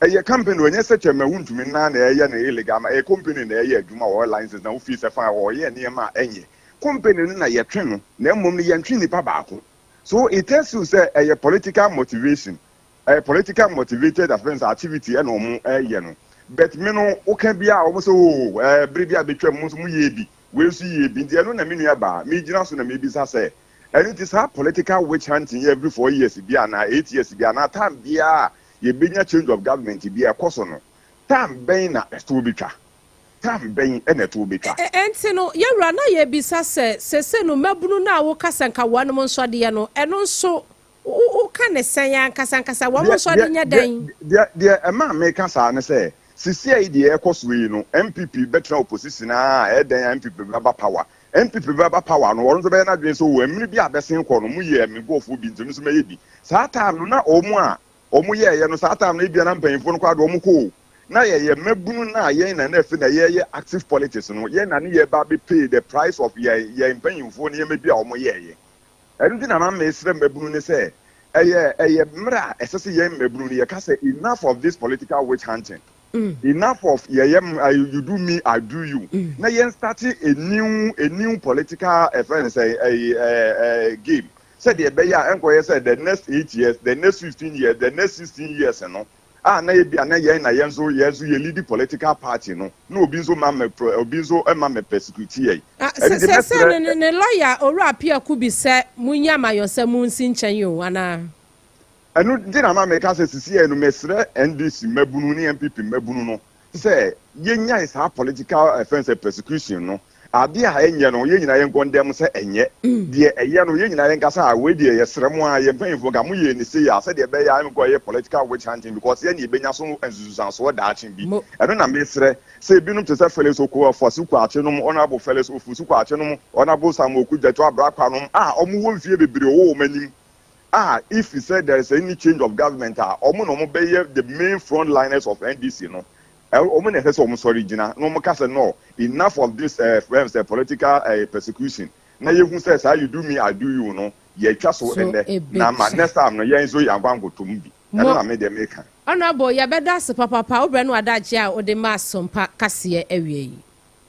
Ɛyɛ company, wɔnyɛ sɛ Chairman Wontumi nan na ɛyɛ no illegal ma ɛyɛ company na ɛyɛ adwuma wɔ license na wofi sɛ fan wɔyɛ nneɛma a ɛnyɛ company no na yɛtwe no, na mmom no yɛntwe nipa baako. So it tells you sɛ ɛyɛ political motivation, ɛyɛ political motivated offence activity ɛna wɔn ɛyɛ no. But me no woka bi a, wɔn sɛ o bere bi a betwa mu nso mo yie bi, wei nso yie bi. Nti ɛno na me nua baa me gyina so na me bisa sɛ ɛno ti saa political witch hunting every 4 years bi anaa 8 years bi anaa time biara yɛbɛnya change of government bi a ɛkɔ so no, time bɛn na ɛtoɔ bi twa? Time bɛn ɛna ɛtoɔ bi twa? Ɛnti no yɛwura na yɛbisa sɛ sese no mmabunu no a woka nka wɔnom nsɔdeɛ no, ɛno nso woka ne sɛn ankasa ankasa, wɔn nso de nyɛ dɛn? Deɛ ɛma meka saa ne sɛ sisi a yi deɛ ɛkɔ so yi no, NPP bɛtena opposition a ɛdɛn a NPP bɛba power, NPP bɛba power no, wɔn nso bɛyɛ n'adwene sɛ wɔ mmiri bi a bɛsen kɔ no mu yɛ mi nkurɔfoɔ bi, nti nso mɛyɛ bi. Saa time no na wɔn a wɔn yɛɛyɛ no, saa time no ebia na mpanyinfoɔ no kɔ ado wɔn kɔ o, na yɛyɛ mmabunu na yɛn na na efi na yɛyɛ active politics no, yɛn na ne yɛ ba bɛ pay the price of yɛn mpanyinfoɔ nneɛma bi a wɔn yɛɛyɛ. Ɛno nti na ma mesrɛ mmabunu ne sɛ ɛyɛ mmerɛ a ɛsɛ sɛ yɛn mmabunu no yɛka sɛ enough of this political witch hunting, enough of yɛyɛ you do me, I do you, na yɛn start a new political ɛfɛn sɛ ɛyɛ ɛɛ ɛɛ game, sɛdeɛ ɛbɛyɛ a ɛnkɔyɛ sɛ the next 8 years, the next 15 years, the next 16 years no a na yɛ bi a na yɛn na yɛn nso yɛ lead political party no na obi nso ma mɛ obi nso ma mɛ persecute yɛn. Sɛ ne lawyer Owura Apiaku bi sɛ munyi amayɔsɛ mu nsi nkyɛn o anaa. Ɛno nti na ma meka sɛ sisi yɛ no, mesrɛ NDC mmabunu ne NPP mmabunu no sɛ yɛnyae saa political ɛfɛn sɛ persecution no. Adeɛ a ɛnyɛ no, yɛn nyinaa yɛn condemn sɛ ɛnyɛ. Deɛ ɛyɛ no, yɛn nyinaa yɛn kasa a wei deɛ yɛsrɛ mo a yɛn mpanyinfoɔ nka mo yɛ ne se yɛ a, sɛdeɛ ɛbɛyɛ a ɛnkɔ ɛyɛ political witch hunting, because yɛn ne yɛbɛnya so nsusuansoɔ daakye bi. Ɛno na mesrɛ sɛ ebinom te sɛ Felix Oko Ofosu Kwakye nom, Honourable Felix Ofosu Kwakye nom, Honourable Samuel Okudzeto Ablakwa nom a wɔn wɔ mfie bebree wɔ wɔn anim a, if you say there is any change of government a, wɔn na wɔn bɛyɛ the main front liners of NDC no, wɔn na ɛsɛ sɛ wɔn sɔre gyina na wɔn ka sɛ no, enough of this friends, political persecution, na yɛhu sɛ saa you do me, I do you no, yɛtwa so ɛnɛ na ma next time no yɛn nso yɛn akɔ ankotom bi. Ɛno na me deɛ meka. Honourable, yɛbɛda ase papapa. Wobrɛ no adagye a wode ma Asompa kaseɛ awie yi.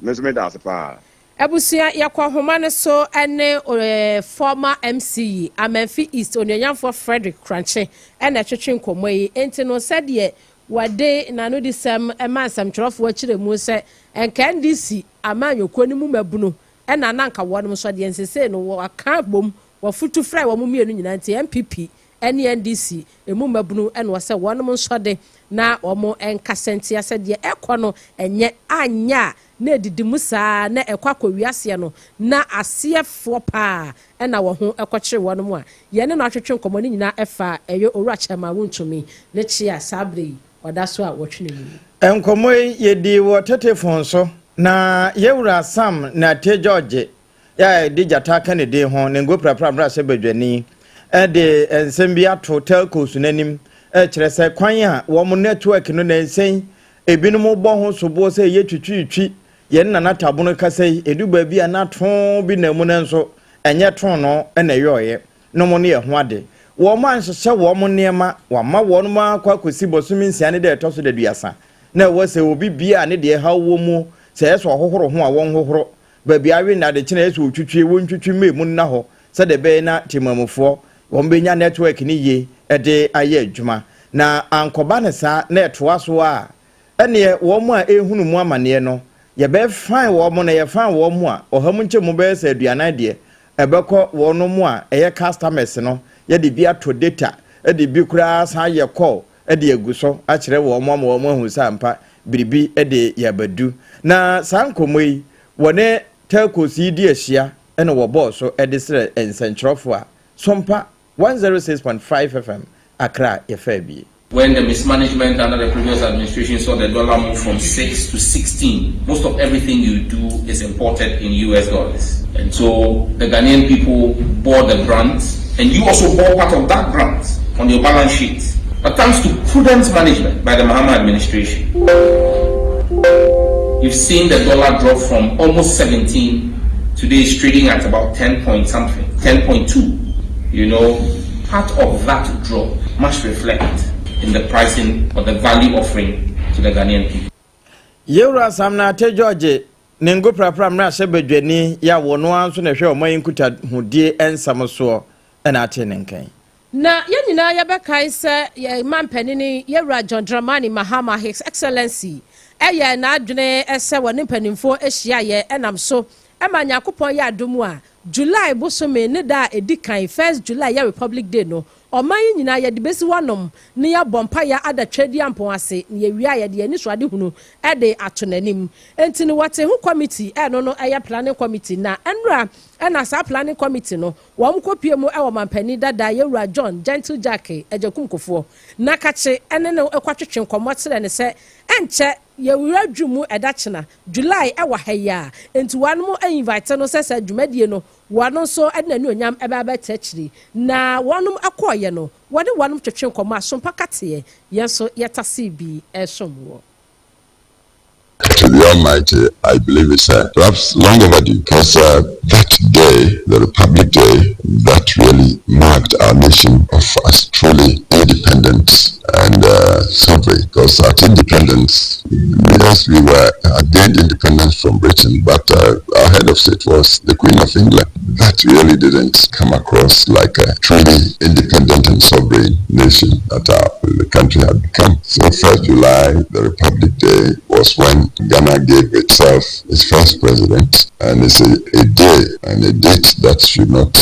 Me nso meda ase paa. Abusua, yɛkɔ ahoma no so ne former MCE Amenfi East, Onuonyamfoɔ Frederick Korankye, ɛna ɛtwetwe nkɔmmɔ yi. Nti no sɛdeɛ wɔde n'anodisɛm ma nsɛmtwerɛfoɔ kyerɛ mu sɛ nka NDC amanyɔkuo no mu mabunu ɛna nanka wɔnom nso deɛ nsesei no wɔaka bom wɔfotu frɛ wɔn mmienu nyinaa. Nti NPP ne NDC emu mmabunu ɛna wɔsɛ wɔnom nso de na wɔn nkasa ntia sɛ deɛ ɛkɔ no ɛnyɛ anyɛ a na edidi mu saa na ɛkɔ akɔ wiaseɛ no na aseɛfoɔ paa ɛna wɔn ho ɛkɔkyerɛ wɔn a yɛne no atwetwe nkɔmɔ no nyinaa. Ɛfa ɛyɛ Owura Chairman Wontumi ne kyea saa abere yi ɔda so a wɔtwe ne mu. Nkɔmmɔ yi yɛdi wɔ tetefon so na yɛwura Sam Nartey George yɛ a yɛde gyata ka ne din ho ne ngo prapra mmarahyɛ badwani ɛde nsɛm bi ato telcos n'anim, ɛkyerɛ sɛ kwan a wɔn network no na nsɛn ebinom bɔ ho soboɔ sɛ ɛyɛ twitwiritwi. Yɛn nana tabono kasa yi edu baabi a n'ato bi na mu no nso. Ɛnyɛ toonoo na ɛyɔeɛ nom ne ɛho ade. Wɔn anhyehyɛ wɔn nneɛma, wɔama wɔn akɔ akɔsi bosome nsia ne da ɛtɔ so daduasa. Na ɛwɔ sɛ obi biara a ne deɛ haw wɔ mu, sɛ ɛyɛ sɛ ɔhohoro ho a wɔnhohoro, baabi awe nnadekye na ɛyɛ sɛ ɔtwitwie, wɔntwitwi mma emu nna hɔ sɛdeɛ ɛbɛyɛ na temamufoɔ wɔbɛnya network no yie de ayɛ adwuma. Na ankɔba no saa na ɛtoa so a, ɛnneɛ wɔn a ɛrehunu mu amaneɛ no, yɛbɛfan wɔn, na yɛfan wɔn a, ɔha mu nkyɛmu bɛyɛ sɛ aduanan deɛ, ɛbɛkɔ wɔn a ɛyɛ customers no, yɛde bi atɔ data, de bi koraa san ayɛ call de agu so akyerɛ wɔn ama wɔn ahu sɛ ampa biribi de yɛabɛdu. Na saa nkɔmmɔ yi, wɔne telcos yi di ahyia na wɔbɔɔ so de srɛ nsɛnkyerɛwfo a Sompa 106.5 FM Accra yɛfaa bi. When the mismanagement under the previous administration saw the dollar move from 6 to 16, most of everything you do is imported in US dollars. And so the Ghanaian people bore the brunt, and you also bore part of that brunt on your balance sheet. But thanks to prudent management by the Mahama administration, you've seen the dollar drop from almost 17, today is trading at about 10 point something, 10.2. You know, part of that drop must reflect in the pricing or the value offering to the Ghanaian people. Yewura Sam Nartey George ne ngo prapra mmarahyɛ badwani yi a wɔno ara nso na ɛhwɛ ɔman yi nkutahodie nsɛm soɔ na ate ne nka yi. Na yɛn nyinaa yɛbɛkae sɛ yɛn manpanini Yɛwura John Dramani Mahama His Excellency yɛɛ n'adwene sɛ wɔne mpanimfoɔ hyiaeɛ ɛnam so ma Nyankopɔn yɛ adom a July bosome ne da a ɛdi kan, first July yɛ Republic Day no, ɔman yi nyinaa yɛde bɛsi hɔ anom na yɛabɔ mpaeɛ ada Tweaduampɔn ase na yɛwie a yɛde yɛn anisoadehunu de ato n'anim. Enti no wɔte ho committee, ɛno no ɛyɛ planning committee na ɛnora na saa planning committee no Wɔn kɔpue mu wɔ manpanin dada Yɛwura John Gentle Jack Agyakum Kufuor na kakye ne no kɔtwetwe nkɔmmɔ kyerɛɛ no sɛ ɛnkyɛ yɛwura dwum mu ɛda kyena, July, wɔ ha yi a enti wɔnom invite no sɛ saa dwumadie no wɔn nso de n'anuonyam bɛba abɛte akyiri na wɔnom kɔɔeɛ no wɔne wɔnom twetwe nkɔmmɔ a sompa kateɛ yɛn nso yɛtasee bi som wɔ. To the Almighty, I believe it's uh, perhaps long overdue because uh, that day, the Republic Day, that really marked our nation of as truly independent and uh, sovereign. Because at independence, yes, we were uh, gained independence from Britain, but uh, our head of state was the Queen of England. That really didn't come across like a truly independent and sovereign nation that our, the country had become. So 1st July, the Republic Day, was when Ghana gave itself its first president, and it's a, a day and a date that should not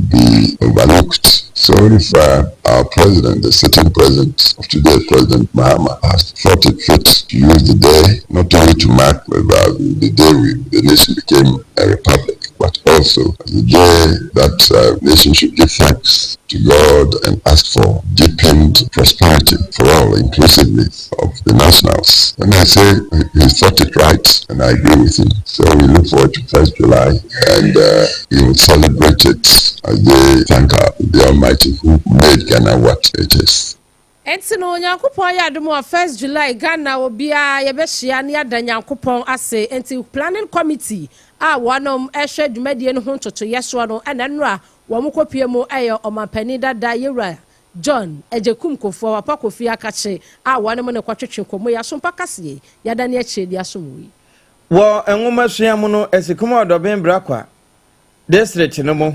be overlooked. So if uh, our president, the sitting president of today, President Mahama, has thought it fit to use the day not only to mark uh, the day we, the nation became a republic, but also the day that uh, nation should give thanks to God and ask for deepened prosperity for all, inclusively of the nationals. And I say he thought it right, and I agree with him. So we look forward to 1st July, and uh, we will celebrate it as they thank our, the Almighty who made Ghana what it is. Enti no Nyankopɔn yɛ adom a first July Ghana obiara yɛbɛhyia na yɛada Nyankopɔn ase. Enti planning committee a wɔnom hwɛ dwumadie no ho ntotoyɛ soɔ no na nnora wɔn kɔpue mu yɛ Ɔmanpanin dada Yewura John Agyekum Kufuor, Papa Kofi Akakye a wɔnom ne kɔtwetwe nkɔmmɔ yi asompa kaseɛ yɛadane akyire de asom wo yi. Wɔ nwomasua mu no, Asikuma Ɔdɔben Brakwa District no mu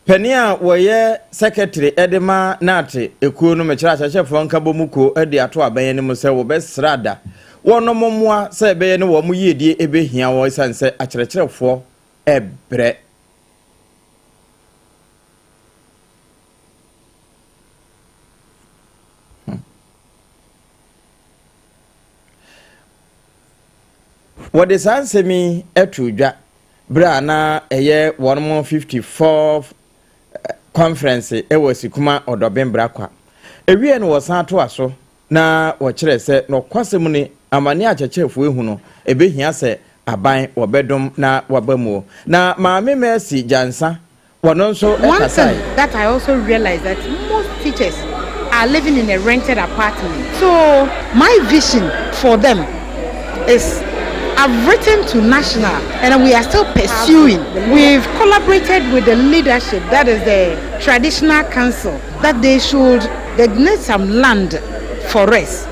panin a wɔyɛ sɛkɛtiri de ma NAATE ekuo no mekyerɛ akyerɛkyerɛfoɔ nkabɔmu kuo de ato aban anim sɛ wɔbɛsrɛ ada wɔnom mmoa sɛ ɛbɛyɛ ne wɔn yiedie ɛbɛhia wɔn ɛsiane sɛ akyerɛkyerɛfoɔ ɛbrɛ. Wɔde saa nsɛm yi too dwa bere a na ɛyɛ wɔn 54th conference wɔ Asikuma Ɔdɔben Brakwa. Ewiei no wɔsan toa so na wɔkyerɛ sɛ nɔkwasɛm ni, amane a akyerɛkyerɛfo ehu no, ebehia sɛ aban wɔbɛdom na wɔaba mu. Na Maame Mercy Gyansa wɔno nso One kasae. thing that I also realize that most teachers are living in a rented apartment. So my vision for them is I've written to National and we are still pursuing. We've collaborated with the leadership, that is the traditional council, that they should designate some land for us.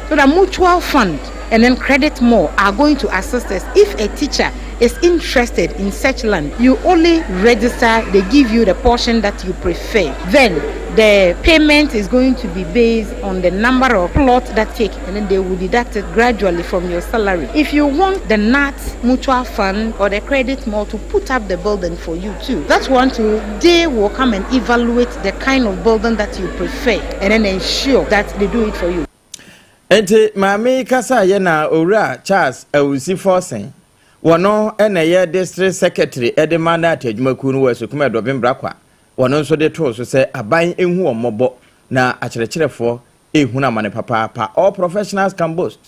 So the mutual fund and then Credit More are going to assist us. If a teacher is interested in such land, you only register, they give you the portion that you prefer. Then the payment is going to be based on the number of plots that take, and then they will deduct it gradually from your salary. If you want the GNAT Mutual Fund or the Credit More to put up the building for you too, that's one too, they will come and evaluate the kind of building that you prefer and then ensure that they do it for you. Nti maame kasa yɛ na Owura Charles Awusi Forson, wɔno ɛna ɛyɛ district secretary ɛde ma GNAT adwumakuo no wɔ Asukuma Ɛdɔbɛn Brakwa, wɔno nso de too so sɛ aban ehu wɔn mmɔbɔ na akyerɛkyerɛfoɔ ehunu amane papaapa. All professionals can boast,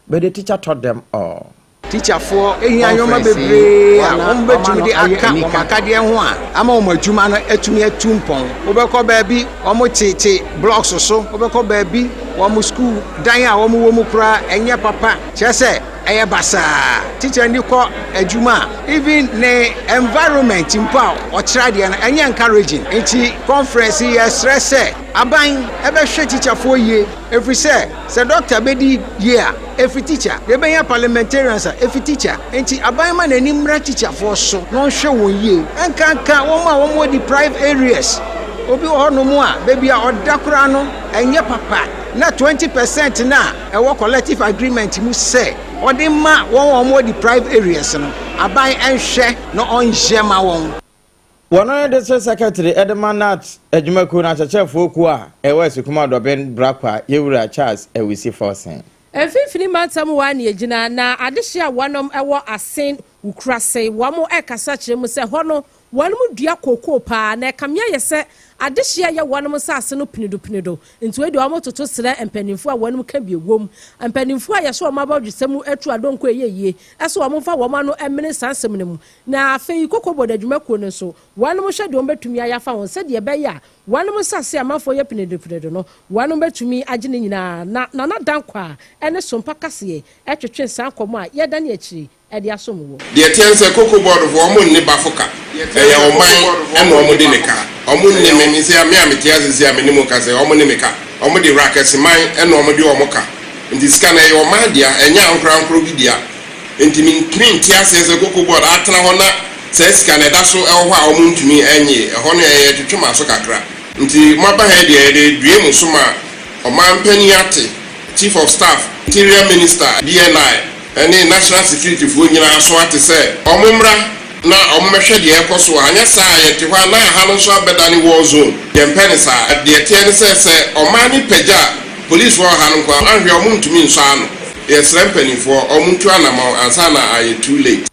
but the teacher taught them all. Tikyafoɔ ehia nneɛma bebree a wɔn bɛtumi de aka wɔn akadeɛ ho a ama wɔn adwuma no atumi atu mpɔn. Wobɛkɔ baabi, wɔn tete blocks so. Wobɛkɔ baabi, wɔn school dan a wɔn wɔ mu koraa ɛnyɛ papa, kyerɛ sɛ ɛyɛ basaa. Tikya ni kɔ adwuma a, even ne environment mpo a ɔkyerɛ adeɛ no ɛnyɛ encouraging. Nti conference yi, yɛsrɛ sɛ aban ɛbɛhwɛ tikyafoɔ yie, ɛfiri sɛ sɛ doctor bɛdi yie a, ɛfiri teacher. Yɛbɛnya parliamentarians a, ɛfiri teacher. Nti aban ma n'ani mmra tikyafoɔ so na ɔnhwɛ wɔn yie, ɛnkanka wɔn a wɔn wɔ deprived areas. Obi wɔ hɔnom a baabi a ɔda koraa no ɛnyɛ papa, na 20% na ɛwɔ collective agreement mu sɛ ɔde ma wɔn a wɔn wɔ deprived areas no, aban ɛnhwɛ na ɔnhyɛ ma wɔn. Wɔn district secretary ɛde ma GNAT adwumakuo no, akyerɛkyerɛfoɔ kuo a ɛwɔ Asukuma Dɔbɛn Brakwa, yɛwura Charles Awusi Forson. Mfimfini mantam wa ne gyina na adehye a wɔnom ɛwɔ Asen Wukurase, wɔn ɛkasa kyerɛ mu sɛ hɔ no wɔn dua kookoo paa, na ɛkamea yɛ sɛ adehye yɛ wɔn nsase no pinido nti wei deɛ wɔn toto srɛ mpanimfoɔ a wɔn ka bi ewom, mpanimfoɔ a yɛsɛ wɔn abɔdwesɛm atu adonko ɛyɛ yie, ɛsɛ wɔn mfa wɔn ano ɛmene saa nsɛm no mu. Na afei Cocoa Board adwumakuo no nso, wɔn hwɛ deɛ wɔn bɛtumi ayɛ afa wɔn sɛdeɛ ɛbɛyɛ a wɔn nsase amanfoɔ yɛ pinido no, wɔn bɛtumi agye ne nyinaa. Na Nana Dankwa a ɛne Sompa kaseɛ ɛtwetwe saa nkɔmɔ a yɛda ne akyiri ɛde asom wɔ. Deɛ teɛ sɛ Cocoa Board foɔ, ɔmo nne bafo ka, ɛyɛ ɔman ɛna ɔmo de ne ka. Ɔmo nne me sɛ me a mete ase si a me ne mu ka sɛ ɔmo ne me ka, ɔmo de rakɛseman ɛna ɔmo de ɔmo ka. Nti sika no ɛyɛ ɔman dea, ɛnyɛ ankorankoro bi dea. Nti mentumi nte aseɛ sɛ Cocoa Board atena hɔ na saa sika no ɛda so ɛwɔ hɔ a ɔmo ntumi ɛnye ɛhɔ no. Ɛyɛ twetwe ma so kakra. Nti moaba ha deɛ, yɛde due mu so ma ɔman panyin ate, chief of staff, interior minister, BNI ɛne national security foɔ nyinaa so ate sɛ ɔmo mmra na ɔmo mɛhwɛ deɛ ɛkɔ so. Anyɛ saa yɛte hɔ a, na aha no nso abɛda ne war zone. Yɛmpɛ ne saa. Deɛ teɛ ne sɛ sɛ ɔman ne pagya a police wɔ ha no nko ahwɛ, ɔmo ntumi nsɔ ano. Yɛsrɛ mpanimfoɔ, ɔmo ntu anamɔ ansa na ayɛ too late.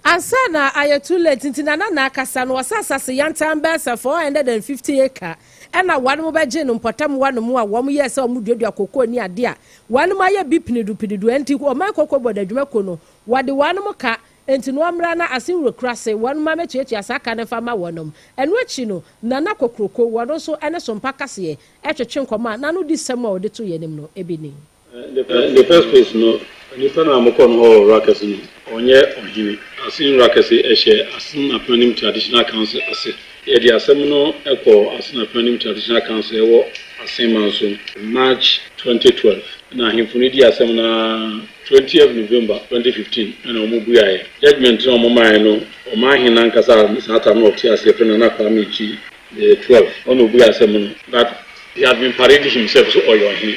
Ansa na ayɛ too late. Nti nana na akasa no, wɔsɛ asase yantan bɛɛ sɛ 450 acre ɛna wɔn mo bɛgye no mpɔtam wɔn mu a wɔn yɛ sɛ wɔn duadua koko ne adeɛ a wɔn mo ayɛ bi pinidu pinidu. Nti ɔman Cocoa Board adwumakuo no, wɔde wɔn mo ka. Nti no wɔmmra na Asenwuro kura se wɔn ma mɛtuatua saa ka ne fa ma wɔn. Ɛno akyi no, Nana Kokoroko, wɔn nso ɛne Sompa kaseɛ ɛtwetwe nkɔmɔ a n'ano di sɛm a wɔde to yɛn anim no ebi ni. In the first place no, nipa na mokɔ no hɔ wɔ Rakɛse no, ɔnyɛ ɔhene. Asen Rakɛse ɛhyɛ Asen Apanim Traditional Council ase. Yɛde asɛm no ɛkɔ Asen Apanim Traditional Council ɛwɔ Asen Manso March 2012, na ahemfo no di asɛm na 20th November 2015 ɛna wɔn buaeɛ. Judgement na wɔn maaeɛ no, ɔman ahene ankasa saa tam na ɔte aseɛ fɛ Nana Kwame Ekyi the 12, ɔna obua asɛm no, but he has been parading himself so ɔyɛ ɔhene.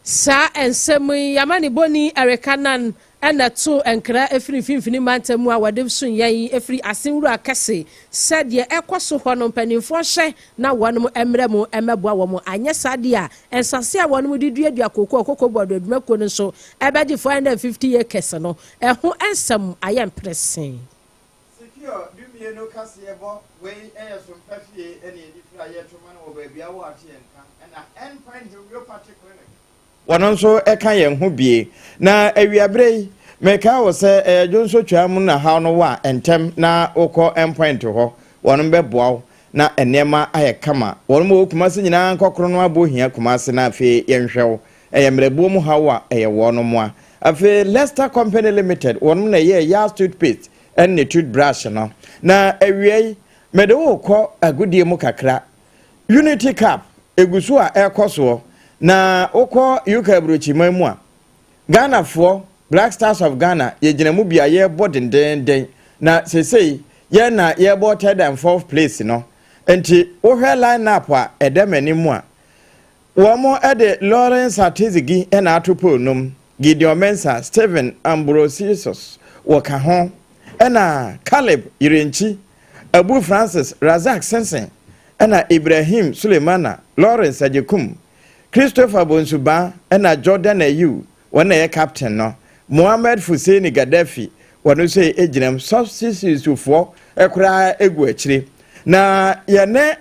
Saa nsɛm yi, amanibɔni Erika Nan ɛna to nkra efiri mfimfini mantam mu a wɔde so yɛn efiri Asenwura kɛse sɛdeɛ ɛkɔ so hɔ no, mpanimfoɔ hyɛ na wɔn mmerɛ mu mmɛboa wɔn. Anyɛ saa deɛ a, nsase a wɔn de duadua koko a Cocoa Board adwumakuo no nso ɛbɛgye 450 acres no, ɛho nsɛm ayɛ mprɛsɛn. Secure 12 kaseɛbɔ wei ɛyɛ Sompa fie ɛna yɛde firi a yɛtoma no wɔ baabi a wɔ ate yɛn ka, ɛna Endpoint Homeopathic Clinic wɔn nso ɛka yɛn ho bie. Na awiaberɛ yi, meka wɔ sɛ ɛyɛ dwonso twaa mu na haw no wɔ a, ntɛm na wokɔ Endpoint hɔ, wɔn bɛboa wo na nneɛma ayɛ kama. Wɔn mu wɔ Kumase nyinaa, nkɔkoro no abɔ hia Kumase na afei yɛnhwɛ wo. Ɛyɛ mmerɛbuo mu haw a, ɛyɛ wɔn mo a. Afei Lester Company Limited, wɔnom na ɛyɛɛ Yas toothpaste ɛne ne toothbrush no. Na awia yi, mede wo rekɔ agodie mu kakra. Unity Cup ɛgu so a ɛrekɔ soɔ, na wokɔ UK aburokyiman mu a, Ghanafoɔ, Black Stars of Ghana, yɛgyina mu bi a yɛrebɔ dendeenden, na seesei yɛn na yɛrebɔ third and fourth place no. Nti wohwɛ line up a ɛda m'anim a, Wɔde Lawrence Atizigi na ato pole no mu, Gideon Mensah, Stephen Ambrosius wɔka ho, ɛna Caleb Yirenkyi, Abu Francis, Razak Sensen, ɛna Ibrahim Sulemana, Lawrence Agyekum, Christopher Bonsu-Baah, ɛna Jordan Ayew, wɔn na ɛyɛ captain no, Mohammed Fuseini Gaddafi, wɔn nso gyina mu, substitutes foɔ koraa gu akyire. Na yɛne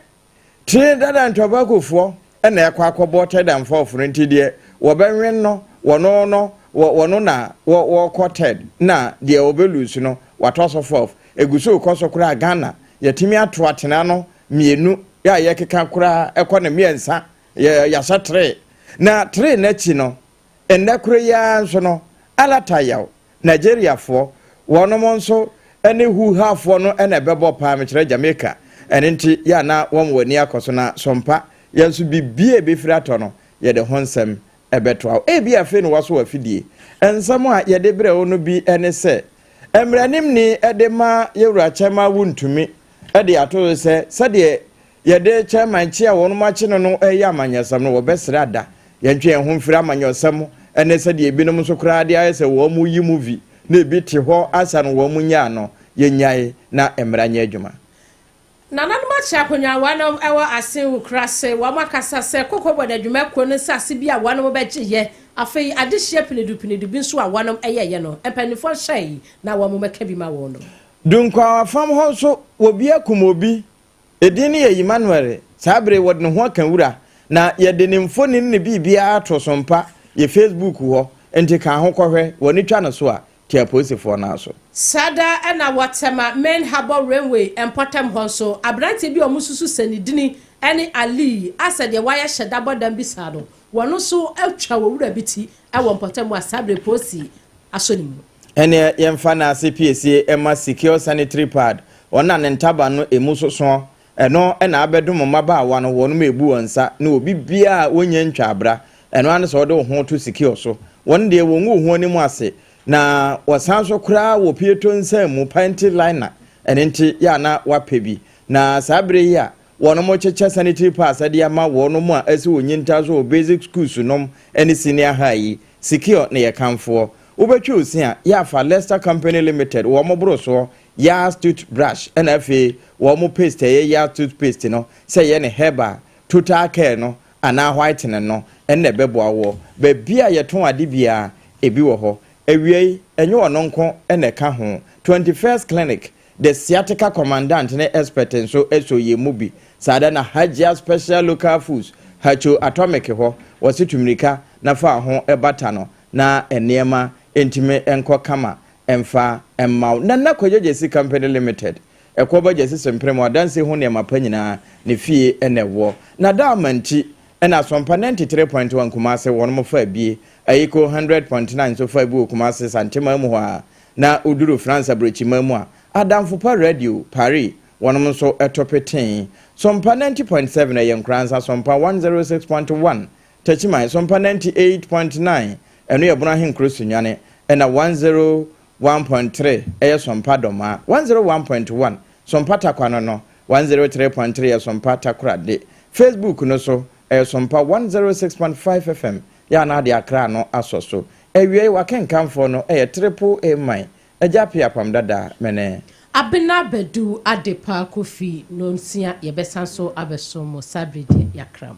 Trinidad and Tobago foɔ na ɛkɔ akɔbɔ third and fourth no nti deɛ wɔbɛwen no wɔno no wɔno na wɔkɔ third na deɛ wɔbɛ lose no watɔ so fourth. Egu so rekɔ so koraa Ghana yɛtumi ato atena no mmienu yɛ a yɛkeka koraa ɛkɔ no mmiɛnsa yɛ yɛahyɛ three na three n'akyi no nnɛ koro yi ara nso no Alata yaw Nigeriafoɔ, wɔnom nso ne Hoo-haa-foɔ no na ɛbɛbɔ paa, mekyerɛ Jamaica, ɛno nti yɛ a na wɔn wɔn ani akɔ so, na Sompa, yɛn nso biribiara a ɛbɛfiri atɔ no, yɛde ho nsɛm bɛtoa wo. Ebia afei na woaso w'afidie. Nsɛm a yɛde brɛ wo no bi ne sɛ, Mmaranimni de ma Yɛwura Kyɛma Wontumi de ato so sɛ, sɛdeɛ Yɛde chairman kye a wɔnom akye no no reyɛ amanyɔsɛm no, wɔbɛsrɛ ada. Yɛntwe yɛn ho mfiri amanyɔsɛm ne sɛdeɛ ebinom nso koraa de ayɛ sɛ wɔn yi movie na ebi te hɔ ansa na wɔn nyaa no, yɛnnyae na mmara nyɛ adwuma. Nananom akyɛ akonnwa a wɔnom wɔ Asen Nkurase. Wɔn akasa sɛ koko bɔ n'adwuma kuo no nsase bi a wɔnom bɛgye yɛ. Afei adehyeɛ pinidu pinidu bi nso a wɔnom yɛɛyɛ no, mpaninfoɔ nhyɛe na wɔn mmɛka bi ma wɔnom. Dunkwaw afam hɔ nso, obi akum obi Edin no yɛ Emmanuel. Saa bere yi wɔde ne ho aka wura, na yɛde ne mfoni ne ne biribiara ato so mpa yɛ Facebook hɔ, enti ka ho kɔhwɛ, w'ani twa no so a, te apolisifoɔ no aso. Saa da na wɔ Tema Main Harbour Railway mpɔtam hɔ nso, aberanteɛ bi a wɔsusu sɛ ne dini ne Ali a sɛ deɛ wayɛ hyɛ da bɔ dam bi saa no, wɔn nso atwa owura bi ti wɔ mpɔtam a saa bere polisi asɔ ne mu. Ɛneɛ yɛmfa n'ase piesie mma Secure Sanitary Pad, wɔn na ne ntaban no ɛmu sosoɔ, ɛno na abɛdom mmabaawa no, wɔnom ɛbu wɔn nsa ne obi biara a wɔnnya ntwa abra, ɛno ara ne sɛ wode wo ho to Secure so, wɔn deɛ wɔngu wo ho anim ase, na wɔsan so koraa wɔ pieto nsa mu, panty liner, ɛno nti yɛ a na woapɛ bi, na saa berɛ yi a wɔnom kyekyɛ sanitary pads de ama wɔnom a ɛsɛ wɔ nyintaa so wɔ basic schools nom ne senior high yi, Secure ne yɛ kamfoɔ. Wobɛtwi wo se a, yɛ afa Lester Company Limited wɔn borosoɔ Yaz tooth brush ɛna afei wɔn paste a ɛyɛ Yaz tooth paste no, sɛ ɛyɛ ne herbal, total care no anaa whitening no, ɛno na ɛbɛboa woɔ. Baabi a yɛtɔn ade biara, ebi wɔ hɔ. Awiei, ɛnyɛ ɔno nko na ɛka ho, 21st Clinic, The Sciatica Commandant ne expert nso sɔ yɛn mu bi. Saa da na Hajia Special Local Foods, Hacho Atomic hɔ, wɔse tu mmirika na fa wo ho bata no na nneɛma ntumi nkɔ kama mfa mma wo. Nana Kwadwo Gyasi Company Limited, Ɛkɔba Gyasi Semprem adansie ho nneɛma pa nyinaa ne fie na ɛwɔ. Na da ama nti na Asɔmpa 93.1 Kumase wɔnom faa bie, Ayiko 100.9 nso faa bi wɔ Kumase Santeman mu hɔ ara. Na woduru France aburokyiman mu a, Adamfo Pa Radio, Paris, wɔnom nso to petee. Sompa 90.7 ɛyɛ Nkoranza, Sompa 106.1 Takyiman, Sompa 98.9 ɛno yɛ Bono Ahenkuro Sunyani, ɛna 101.3 ɛyɛ Sompa Dɔmaa, 101.1 Sompa Tarkwa no no, 103.3 yɛ Sompa Takoradi. Facebook no so ɛyɛ Sompa 106.5 FM, yɛ a na ade akra no asɔ so. Awiei w'akenkanfoɔ no yɛ Triple A Man, Agya Appiah Apam Dada, mene. Abena Badu Adepa Kofi Nonsia yɛbɛsan so abɛsom mo saa bere deɛ yɛakra mo.